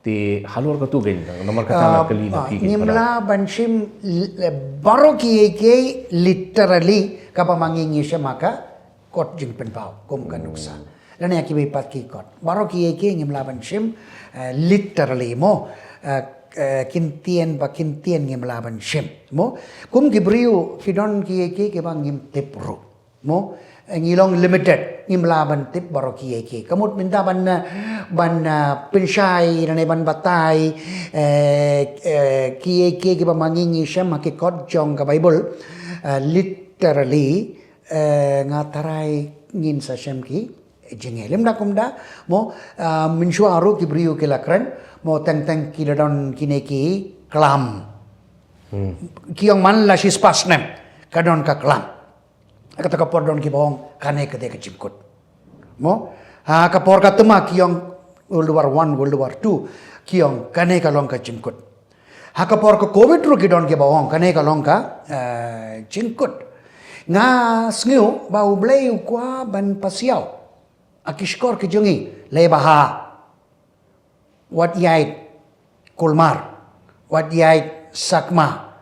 Te halor katu kein, namar kata nga, ah, kylli na, ah, phi kein, ngim, Phadar, lah ban shim l-, baroh kiei kiei literally kaba ma ngi ngi shim ha ka kot jingpynpaw kum ka nuksa. Hmm. Lane ïa kiwei pat ki kot. Baroh kiei kiei ngim lah ban shim, eh, literally, mo. Eh, eh, ktien pa ktien ngim lah ban shim, mo. Kum ki briew ki don kiei kiei kiba ngim tip ruh, mo. Eh, ngi long limited, ngim lah ban tip baroh kiei kiei. Ka mut mynta ban, eh, ban, eh, pynshai lane ban batai, eh, eh, kiei kiei kiba ma ngi ngi shim ha ki kot jong ka Baibl, eh, literally, eh, nga tharai ngin sa shim ki jingeh. Lymda kumta, mo, ah, mynshuwa ruh ki briew ki la kren, mo, teng teng ki la don kine ki klam. Hmm. Ki ong man la shispah snem ka don ka klam. Kata ka por don kiba ong kane ka dei ka jingkut. Mo, ha ka por ka thma ki ong World War One, World War Two, ki ong kane ka long ka jingkut. Ha ka por ka Covid ruh ki don kiba ong kane ka long ka, eh, jingkut. Nga sngew ba U Blei u kwah ban pasiaw ha ki shkor ki jong ngi, lei Baha, wat ïaid kulmar, wat ïaid sakma,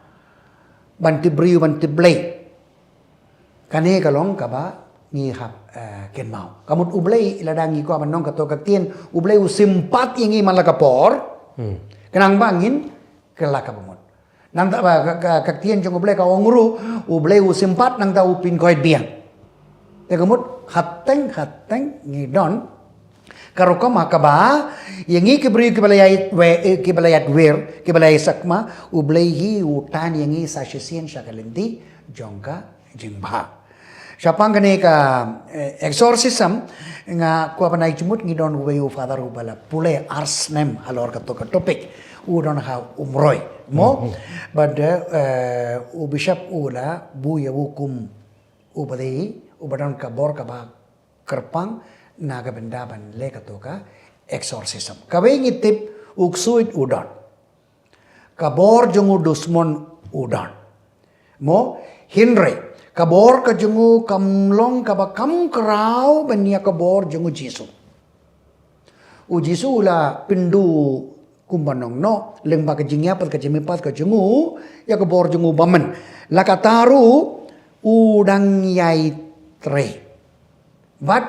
ban tip briew, ban tip Blei. Kane ka long kaba ngi hap, eh, kynmaw. Ka mut U Blei, lada ngi kwah ban ong kato ka ktien, U Blei u sympat ïa ngi man la ka por. Hmm. Khnang ba ngin kylla kaba mut. Nangta ba ka, ka, ka ktien jong U Blei ka ong ruh, U Blei u sympat nangta u pynkhoit biang. Te ka mut, hateng hateng ngi don ka rukom ha kaba ïa ngi ki briew kiba la ïaid wir, eh, kiba la ïaid wir, kiba la ïaid sakma, U Blei hi u tan ïa ngi sa shisien sha ka lynti jong ka jingbha. Shaphang kane ka, eh, exorcism, nga kwah ban ai jingmut, ngi don uwei u father uba la pule ar snem halor kato ka topic. U don ha Umroi, mo. Mhm. Bad, eh, u bishop u la buh ïa u kum uba dei, uba don ka bor kaba kyrpang na ka bynta ban leh kato ka exorcism. Kawei ngi tip, u ksuid u don. Ka bor jong u dusmon u don. Mo, hynrei ka bor ka jong u kam long kaba kam khraw ban ïa ka bor jong u Jisu. U Jisu u la pynduh kumba nongnoh, lyngba ka jingïapat ka jingmihpat ka jong u ïa ka bor jong u bymman. La katta ruh u dang ïai trei. Bad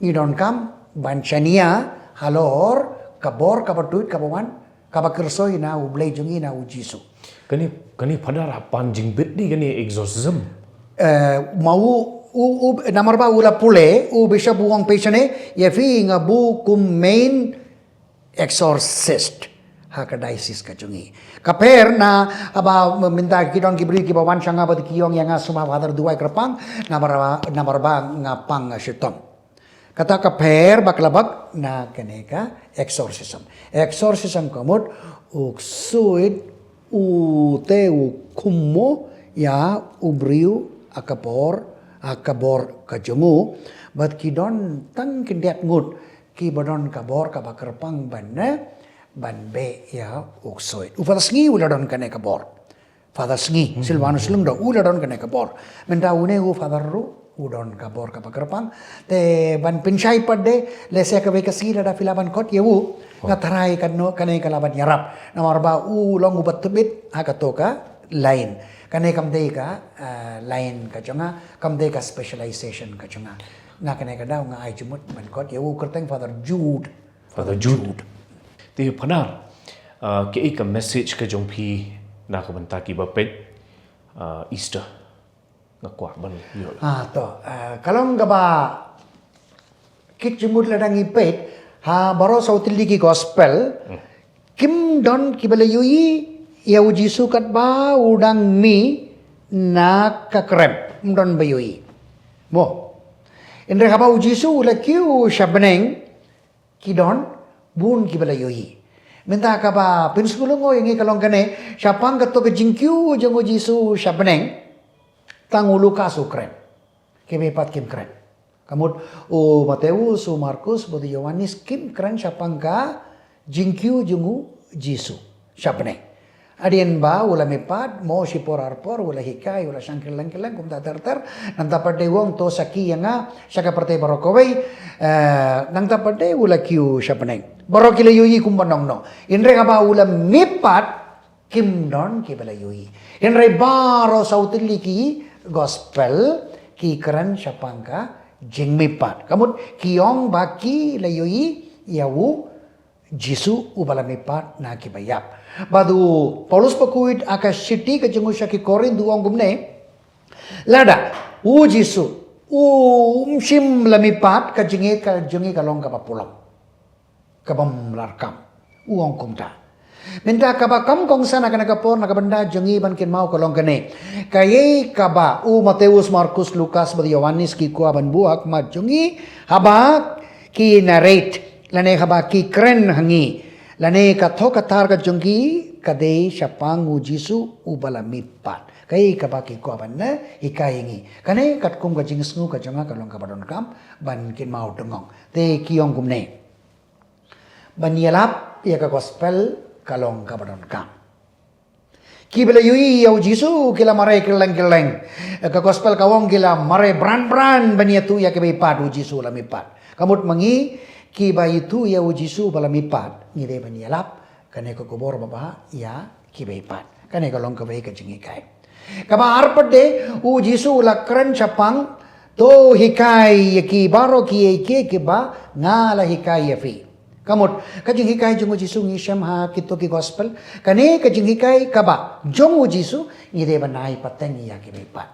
ngi donkam ban shaniah halor ka bor kaba tuid kaba wan, kaba kyrsoi na U Blei jong ngi, na u Jisu. Kane, kane Phadar, ha pan jingbit dei kane exorcism? Eh, ma u, u, u, namar ba u la pule, u bishop u ong phi shane, ïa phi nga buh kum main exorcist ha ka diocese ka jong ngi. Ka pher na, haba mynta ki don ki briew kiba wan sha nga bad ki ong ïa nga sumar Father, duwai kyrpang, namar ba, namar ba nga pang, nga shitom. Kata ka pher ba khlabak na kane ka exorcism. Exorcism ka mut u ksuid u te u khummo ïa u briew ha ka por ha ka bor ka jong u, bad ki don tang khyndiat ngut kiba don ka bor kaba kyrpang ban, eh, ban beh ïa u ksuid. U Father Sngi u la don kane ka bor. Father Sngi, Silvanus Lyngdoh, u la don kane ka bor. Mynta une u Father ruh u don ka bor kaba kyrpang. Te ban pynshai pat de, lehse kawei ka sngi lada phi lah ban khot ïa u, nga tharai kano kane ka lah ban ïarap. Namar ba u long uba tbit ha kato ka line. Kane kam dei ka, eh, line ka jong nga, kam dei ka specialization ka jong nga. Na kane ka daw nga ai jingmut ban khot ïa u, kyrteng Father Jude. Father Jude. Te Phadar, ah, kaei ka message ka jong phi na ka bynta kiba peit, ah, Easter? Nga kwah ban ïoh. Ah, to, ah, ka long kaba kit jingmut lada ngi peit ha baroh saw tylli ki gospel, hmm, kim don kiba la ïohi ïa u Jisu katba u dang mih na ka krem, ym don ba ïohi. Mo. Hynrei haba u Jisu u la kiew sha bneng, ki don bun kiba la ïohi. Mynta kaba pynsngewlyngngoh ïa ngi ka long kane, shaphang kato ka jingkiew jong u Jisu sha bneng, tang u Lukas u kren. Kiwei pat kim kren. Ka mut u Mathaios, u Markos bad u Ïoannis kim kren shaphang ka jingkiew jong u Jisu sha bneng. Hadien ba u la mihpat, mo shipor arpor, u la hikai, u la shang kylleng kylleng, kumta ter ter. Nangta pat de u ong to sakhi ïa nga sha ka pyrthei baroh kawei, eh, nangta pat de u la kiew sha bneng. Baroh ki la ïohi kumba nongno. Hynrei haba u la mihpat, kim don kiba la ïohi. Hynrei baroh saw tylli ki gospel ki kren shaphang ka jingmihpat. Ka mut ki ong ba ki la ïohi ïa u Jisu uba la mihpat na kiba ïap. Bad u Paulus bakhuid ha ka shithi ka jong u sha ki Korinth u ong kumne, lada u Jisu um shym la mihpat, ka jingïeit ka jong ngi ka long kaba pulom, kaba ym lah kam. U ong kumta. Mynta kaba kam kongsan ha kane ka por na ka bynta jong ngi ban kynmaw ka long kane. Kaei kaba u Mathaios, Markos, Lukas bad Ïoannis ki kwah ban buh ha khmat jong ngi haba ki narrate lane haba ki kren ha ngi, lane ka thoh ka thar ka jong ki ka dei shaphang u Jisu uba la mihpat. Kaei kaba ki kwah ban hikai ïa ngi. Kane katkum ka jingsngew ka jong nga ka long kaba donkam ban kynmaw tyngong. Te ki ong kumne, ban ïalap ïa ka gospel ka long kaba donkam. Kiba la ïohi ïa u Jisu ki la mareh kylleng kylleng. Ka gospel ka ong ki la mareh bran bran ban ïathuh ïa kiba ïaid pat u Jisu la mihpat. Ka mut ma ngi kiba ïathuh ïa u Jisu ba la mihpat, ngi dei ban ïalap kane ka khubor babha ïa kiba ïaid pat. Kane ka long kawei ka jinghikai. Kaba ar pat de, u Jisu u la kren shaphang, to hikai ïa ki baroh kiei kiei kiba nga la hikai ïa phi. Ka mut ka jinghikai jong u Jisu ngi shem ha kito ki gospel. Kane ka jinghikai kaba jong u Jisu ngi dei ban ai pateng ïa kiba ïaid pat.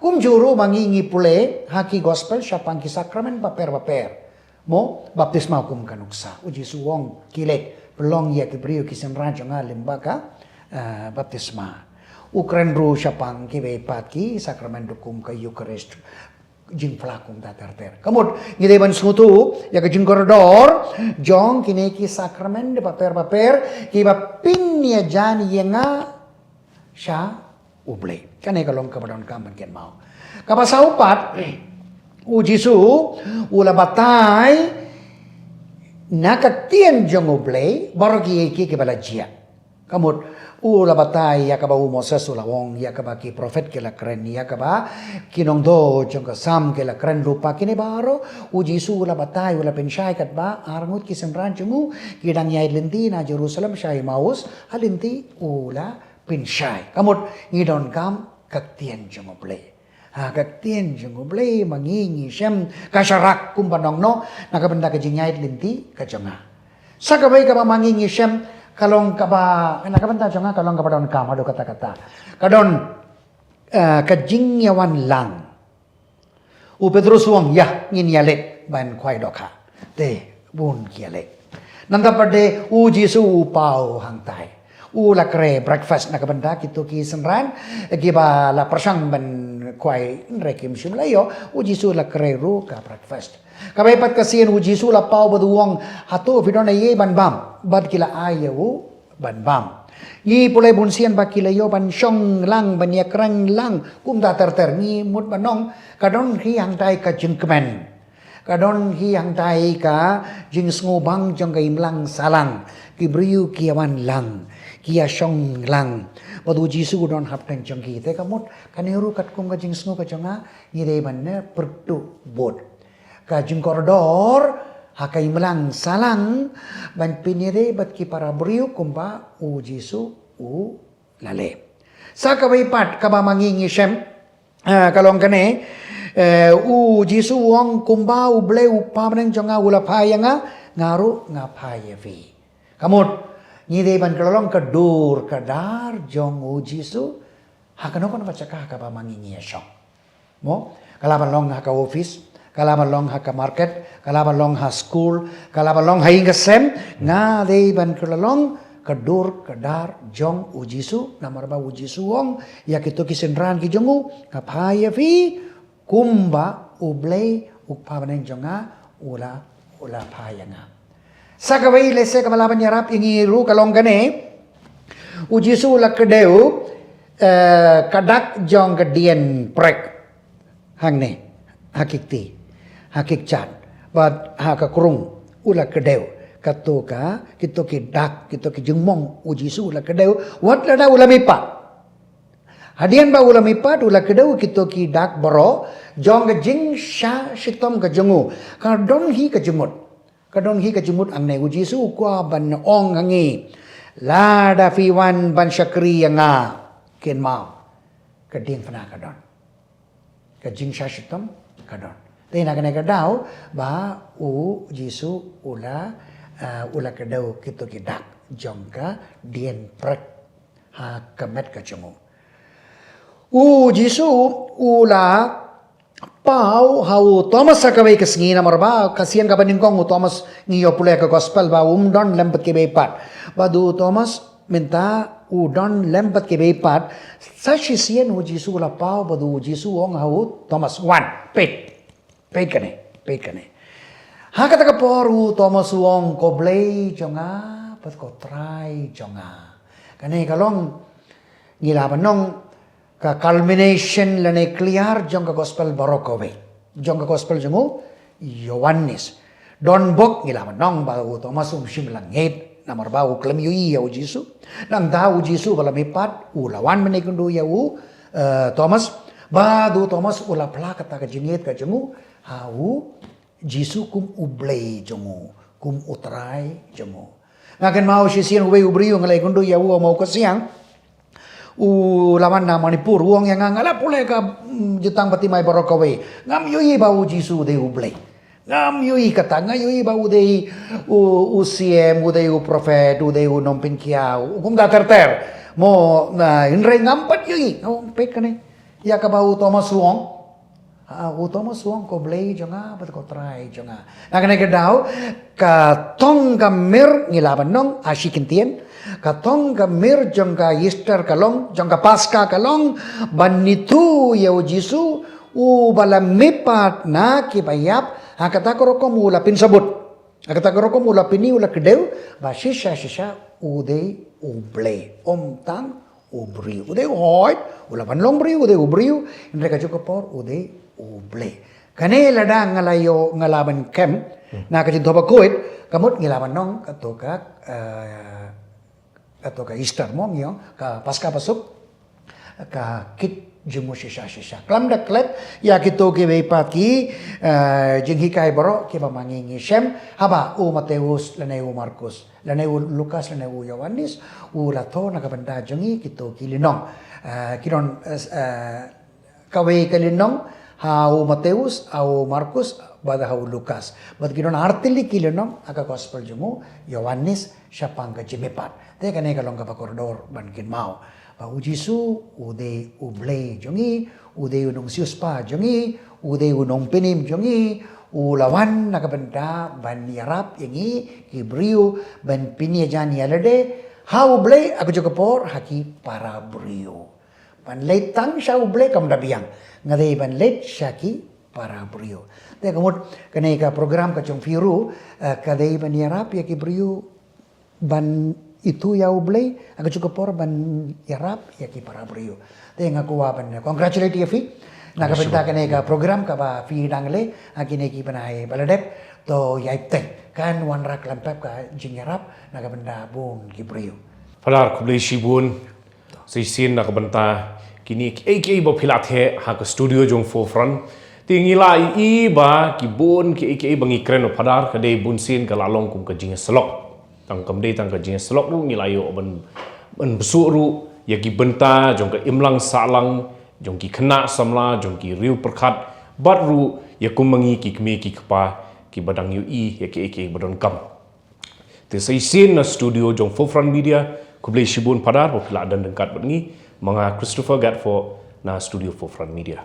Kumjuh ruh ma ngi ngi pule ha ki gospel shaphang ki sakramen bapher bapher. Mo, baptisma kum ka nuksa. U Jisu u ong, ki leit pynlong ïa ki briew ki synran jong nga lyngba ka, eh, baptisma. U kren ruh shaphang kiba ïaid pat ki sakramen ruh kum ka Eucharist, jingphla kumta ter ter. Ka mut ngi dei ban sngewthuh ïa ka jingkordor jong kine ki sakramen bapher bapher kiba pynïajan ïa nga sha U Blei. Kane ka long kaba donkam ban kynmaw. Kaba saw pat, u Jisu u la batai na ka ktien jong U Blei baroh kiei kiei kiba la jia. Ka mut u la batai ïa kaba u Moses u la ong, ïa kaba ki prophet ki la kren, ïa kaba ki nongthoh jong ka Salm ki la kren ruh. Pat kine baroh u Jisu u la batai, u la pynshai katba arngut ki synran jong u ki dang ïaid lynti na Jerusalem sha Emmaus, ha lynti u la pynshai. Ka mut ngi donkam ka ktien jong U Blei. Ha ka ktien jong U Blei ma ngi ngi shem ka sharak kumba nongno na ka bynta ka jingïaid lynti ka jong nga. Sa kawei kaba ma ngi ngi shem ka long kaba, na ka bynta jong nga ka long kaba donkam haduh katta katta. Ka don, eh, ka jingïawan lang. U Petrus u ong, ïa, ngin ïaleit ban khwai dohkha. Te bun ki ïaleit. Nangta pat de u Jisu u paw hangtai. U la kren breakfast na ka bynta kito ki synran kiba la pyrshang ban khwai, hynrei kim shym la ïoh. U Jisu u la kren ruh ka breakfast. Kaba ïaid pat ka sien u Jisu u la paw bad u ong, hato phi don eiei ban bam? Bad ki la ai ïa u ban bam. Ngi pule bun sien ba ki la ïoh ban shong lang, ban ïakren lang, kumta ter ter. Ngi mut ban ong, ka don hi hangtai ka jingkmen. Ka don hi hangtai ka jingsngewbang jong ka imlang sahlang. Ki briew ki ïawan lang, ki ïashong lang. Bad u Jisu u don hapdeng jong ki. Te ka mut, kane ruh katkum ka jingsngew ka jong nga, ngi dei ban ne pyrtuh bud. Ka jingkordor, ha ka imlang sahlang, ban pynïadei bad ki para briew kumba u Jisu u la leh. Sa kawei pat kaba ma ngi ngi shem, eh, ka long kane, eh, u Jisu u ong kumba U Blei u Kpa bneng jong nga u la phai ïa nga, nga ruh nga phai ïa phi. Ka mut, ngi dei ban kylla long ka dur ka dar jong u Jisu, ha kano kano ka jaka kaba ma ngi ngi ïashong. Mo, ka lah ban long ha ka office, ka lah ban long ha ka market, ka lah ban long ha school, ka lah ban long ha ïing ha sem, nga dei ban kylla long ka dur ka dar jong u Jisu, namar ba u Jisu u ong, ïa kito ki synran ki jong u, nga phai ïa phi, kumba U Blei u Kpa bneng jong nga, u la, u la phai ïa nga. Sa kawei lehse kaba lah ban ïarap ïa ngi ruh ka long kane, u Jisu u la kdew, eh, ka dak jong ka dien prek. Hangne, ha ki kti, ha ki kjat, bad ha ka krung, u la kdew. Kato ka, kito ki dak, kito ki jingmong, u Jisu u la kdew, wat lada u la mihpat. Hadien ba u la mihpat, u la kdew kito ki dak baroh, jong ka jingsha shitom ka jong u. Ka don hi ka jingmut. Ka don hi ka jingmut hangne, u Jisu u kwah ban ong ha ngi. Lada phi wan ban shakri ïa nga, kynmaw. Ka diengphna ka don. Ka jingsha shitom ka don. Te na kane ka daw ba u Jisu u la, eh, u la kdew kito ki dak jong ka dien prek ha ka met ka jong u. U Jisu u la paw ha u Thomas ha kawei ka sngi, namar ba ka sien kaba nyngkong u Thomas ngi ïoh pule ha ka gospel ba um don lem bad kiba pat. Bad u Thomas mynta u don lem bad kiba pat. Sa shisien u Jisu u la paw bad u Jisu u ong ha u Thomas, wan, peit. Peit kane, peit kane. Ha kata ka por u Thomas u ong, ko Blei jong nga, bad ko Trai jong nga. Kane ka long, ngi lah ban ong, ka culmination lane clear jong ka gospel baroh kawei. Jong ka gospel jong u Ïoannis. Don bok ngi lah ban ong ba u Thomas um shym la ngeit. Namar ba u khlem ïohi ïa u Jisu. Nangta u Jisu ba la mihpat, u la wan ban ïakynduh ïa u, eh, Thomas. Bad u Thomas u la phla kata ka jingngeit ka jong u ha u Jisu kum u Blei jong u, kum u Trai jong u. Nga kynmaw shisien uwei u briew nga la ïakynduh ïa u ha Mawkasiang. U la wan na Manipur, u ong ïa nga, nga la pule ka, mm, Jutang Bad Timai baroh kawei. Ngam ïohi ba u Jisu u dei u Blei. Ngam ïohi kata, nga ïohi ba u dei u, u siem, u dei u prophet, u dei u nongpynkhia, u kumta ter ter. Mo, na, hynrei ngam pat ïohi, nga ong peit kane. Ïa kaba u Thomas u ong. Ah, u Thomas u ong ko Blei jong nga, bad ko Trai jong nga. Na kane ka daw, ka thong ka mir ngi lah ban ong, ha shi kyntien. Ka thong ka mir jong ka Easter ka long, jong ka Paska ka long, ban ithuh ïa u Jisu, uba la mihpat na kiba ïap, ha kata ka rukom u la pynsabut. Ha kata ka rukom u la pyni u la kdew, ba shisha shisha u dei u Blei. Ym tang u briew. U dei u hoi, u la wan long briew, u dei u briew, hynrei kajuh ka por, u dei u Blei. Kane lada nga la ïoh, nga lah ban kem, na ka jingthoh bakhuid, ka mut ngi lah ban ong, kato ka, eh, kato ka Easter mo ngi ong, ka Paska Pasuk, ka kit jong u shisha shisha. Khlem da klet, ïa kito kiba pat ki, eh, jinghikai baroh, kiba ma ngi ngi shem, haba u Mateus, lane u Markus. Lane u Lukas, lane u Ïoannis, u la thoh na ka bynta jong ngi kito ki lynnong. Eh, ki don, eh, eh, kawei ka lynnong, ha u Mateus, ha u Markus, bad ha u Lukas. Bad ki don artylli ki lynnong, ha ka gospel jong u Ïoannis, shaphang ka jingmihpat. Te kane ka long kaba kordor ban kynmaw. Ba u Jisu, u dei u Blei jong ngi, u dei u nongsiewspah jong ngi, u dei u nongpynim jong ngi, u la wan na ka bynta ban ïarap ïa ngi ki briew ban pynïajan ïa lade, ha u Blei ha kajuh ka por ha ki para briew. Ban leit tang sha u Blei kam da biang, nga dei ban leit sha ki para briew. Te ka mut kane ka program ka jong phi ruh, eh, ka dei ban ïarap ïa ki briew ban ithuh ïa U Blei ha kajuh ka por ban ïarap ïa ki para briew. Te nga kwah ban congratulate ïa phi na ka bynta kane ka program kaba phi dang leh ha kine ki bnai ba la dep. To ïai bteng, kan wanrah khlem pep ka jingïarap na ka bynta bun ki briew. Phadar, khublei shibun. Sa shisien na ka bynta kine kiei kiei ba phi la theh ha ka studio jong Forefront. Te ngi la ïohi ba ki bun kiei kiei ba ngi kren, Phadar, ka dei bunsien ka la long kum ka jingïasyllok. Tang kam dei tang ka jingïasyllok ruh, ngi la ïoh ban, ban bsuh ruh ïa ki bynta jong ka imlang sahlang jong ki khynnah samla, jong ki riewpyrkhat, bad ruh ïa kum ma ngi ki kmie ki kpa kiba dang ïohi ïa kiei kiei ba donkam. Te sa shisien na studio jong Forefront Media, khublei shibun Phadar ba phi la don ryngkat bad ngi. Ma nga Christopher Gatford na studio Forefront Media.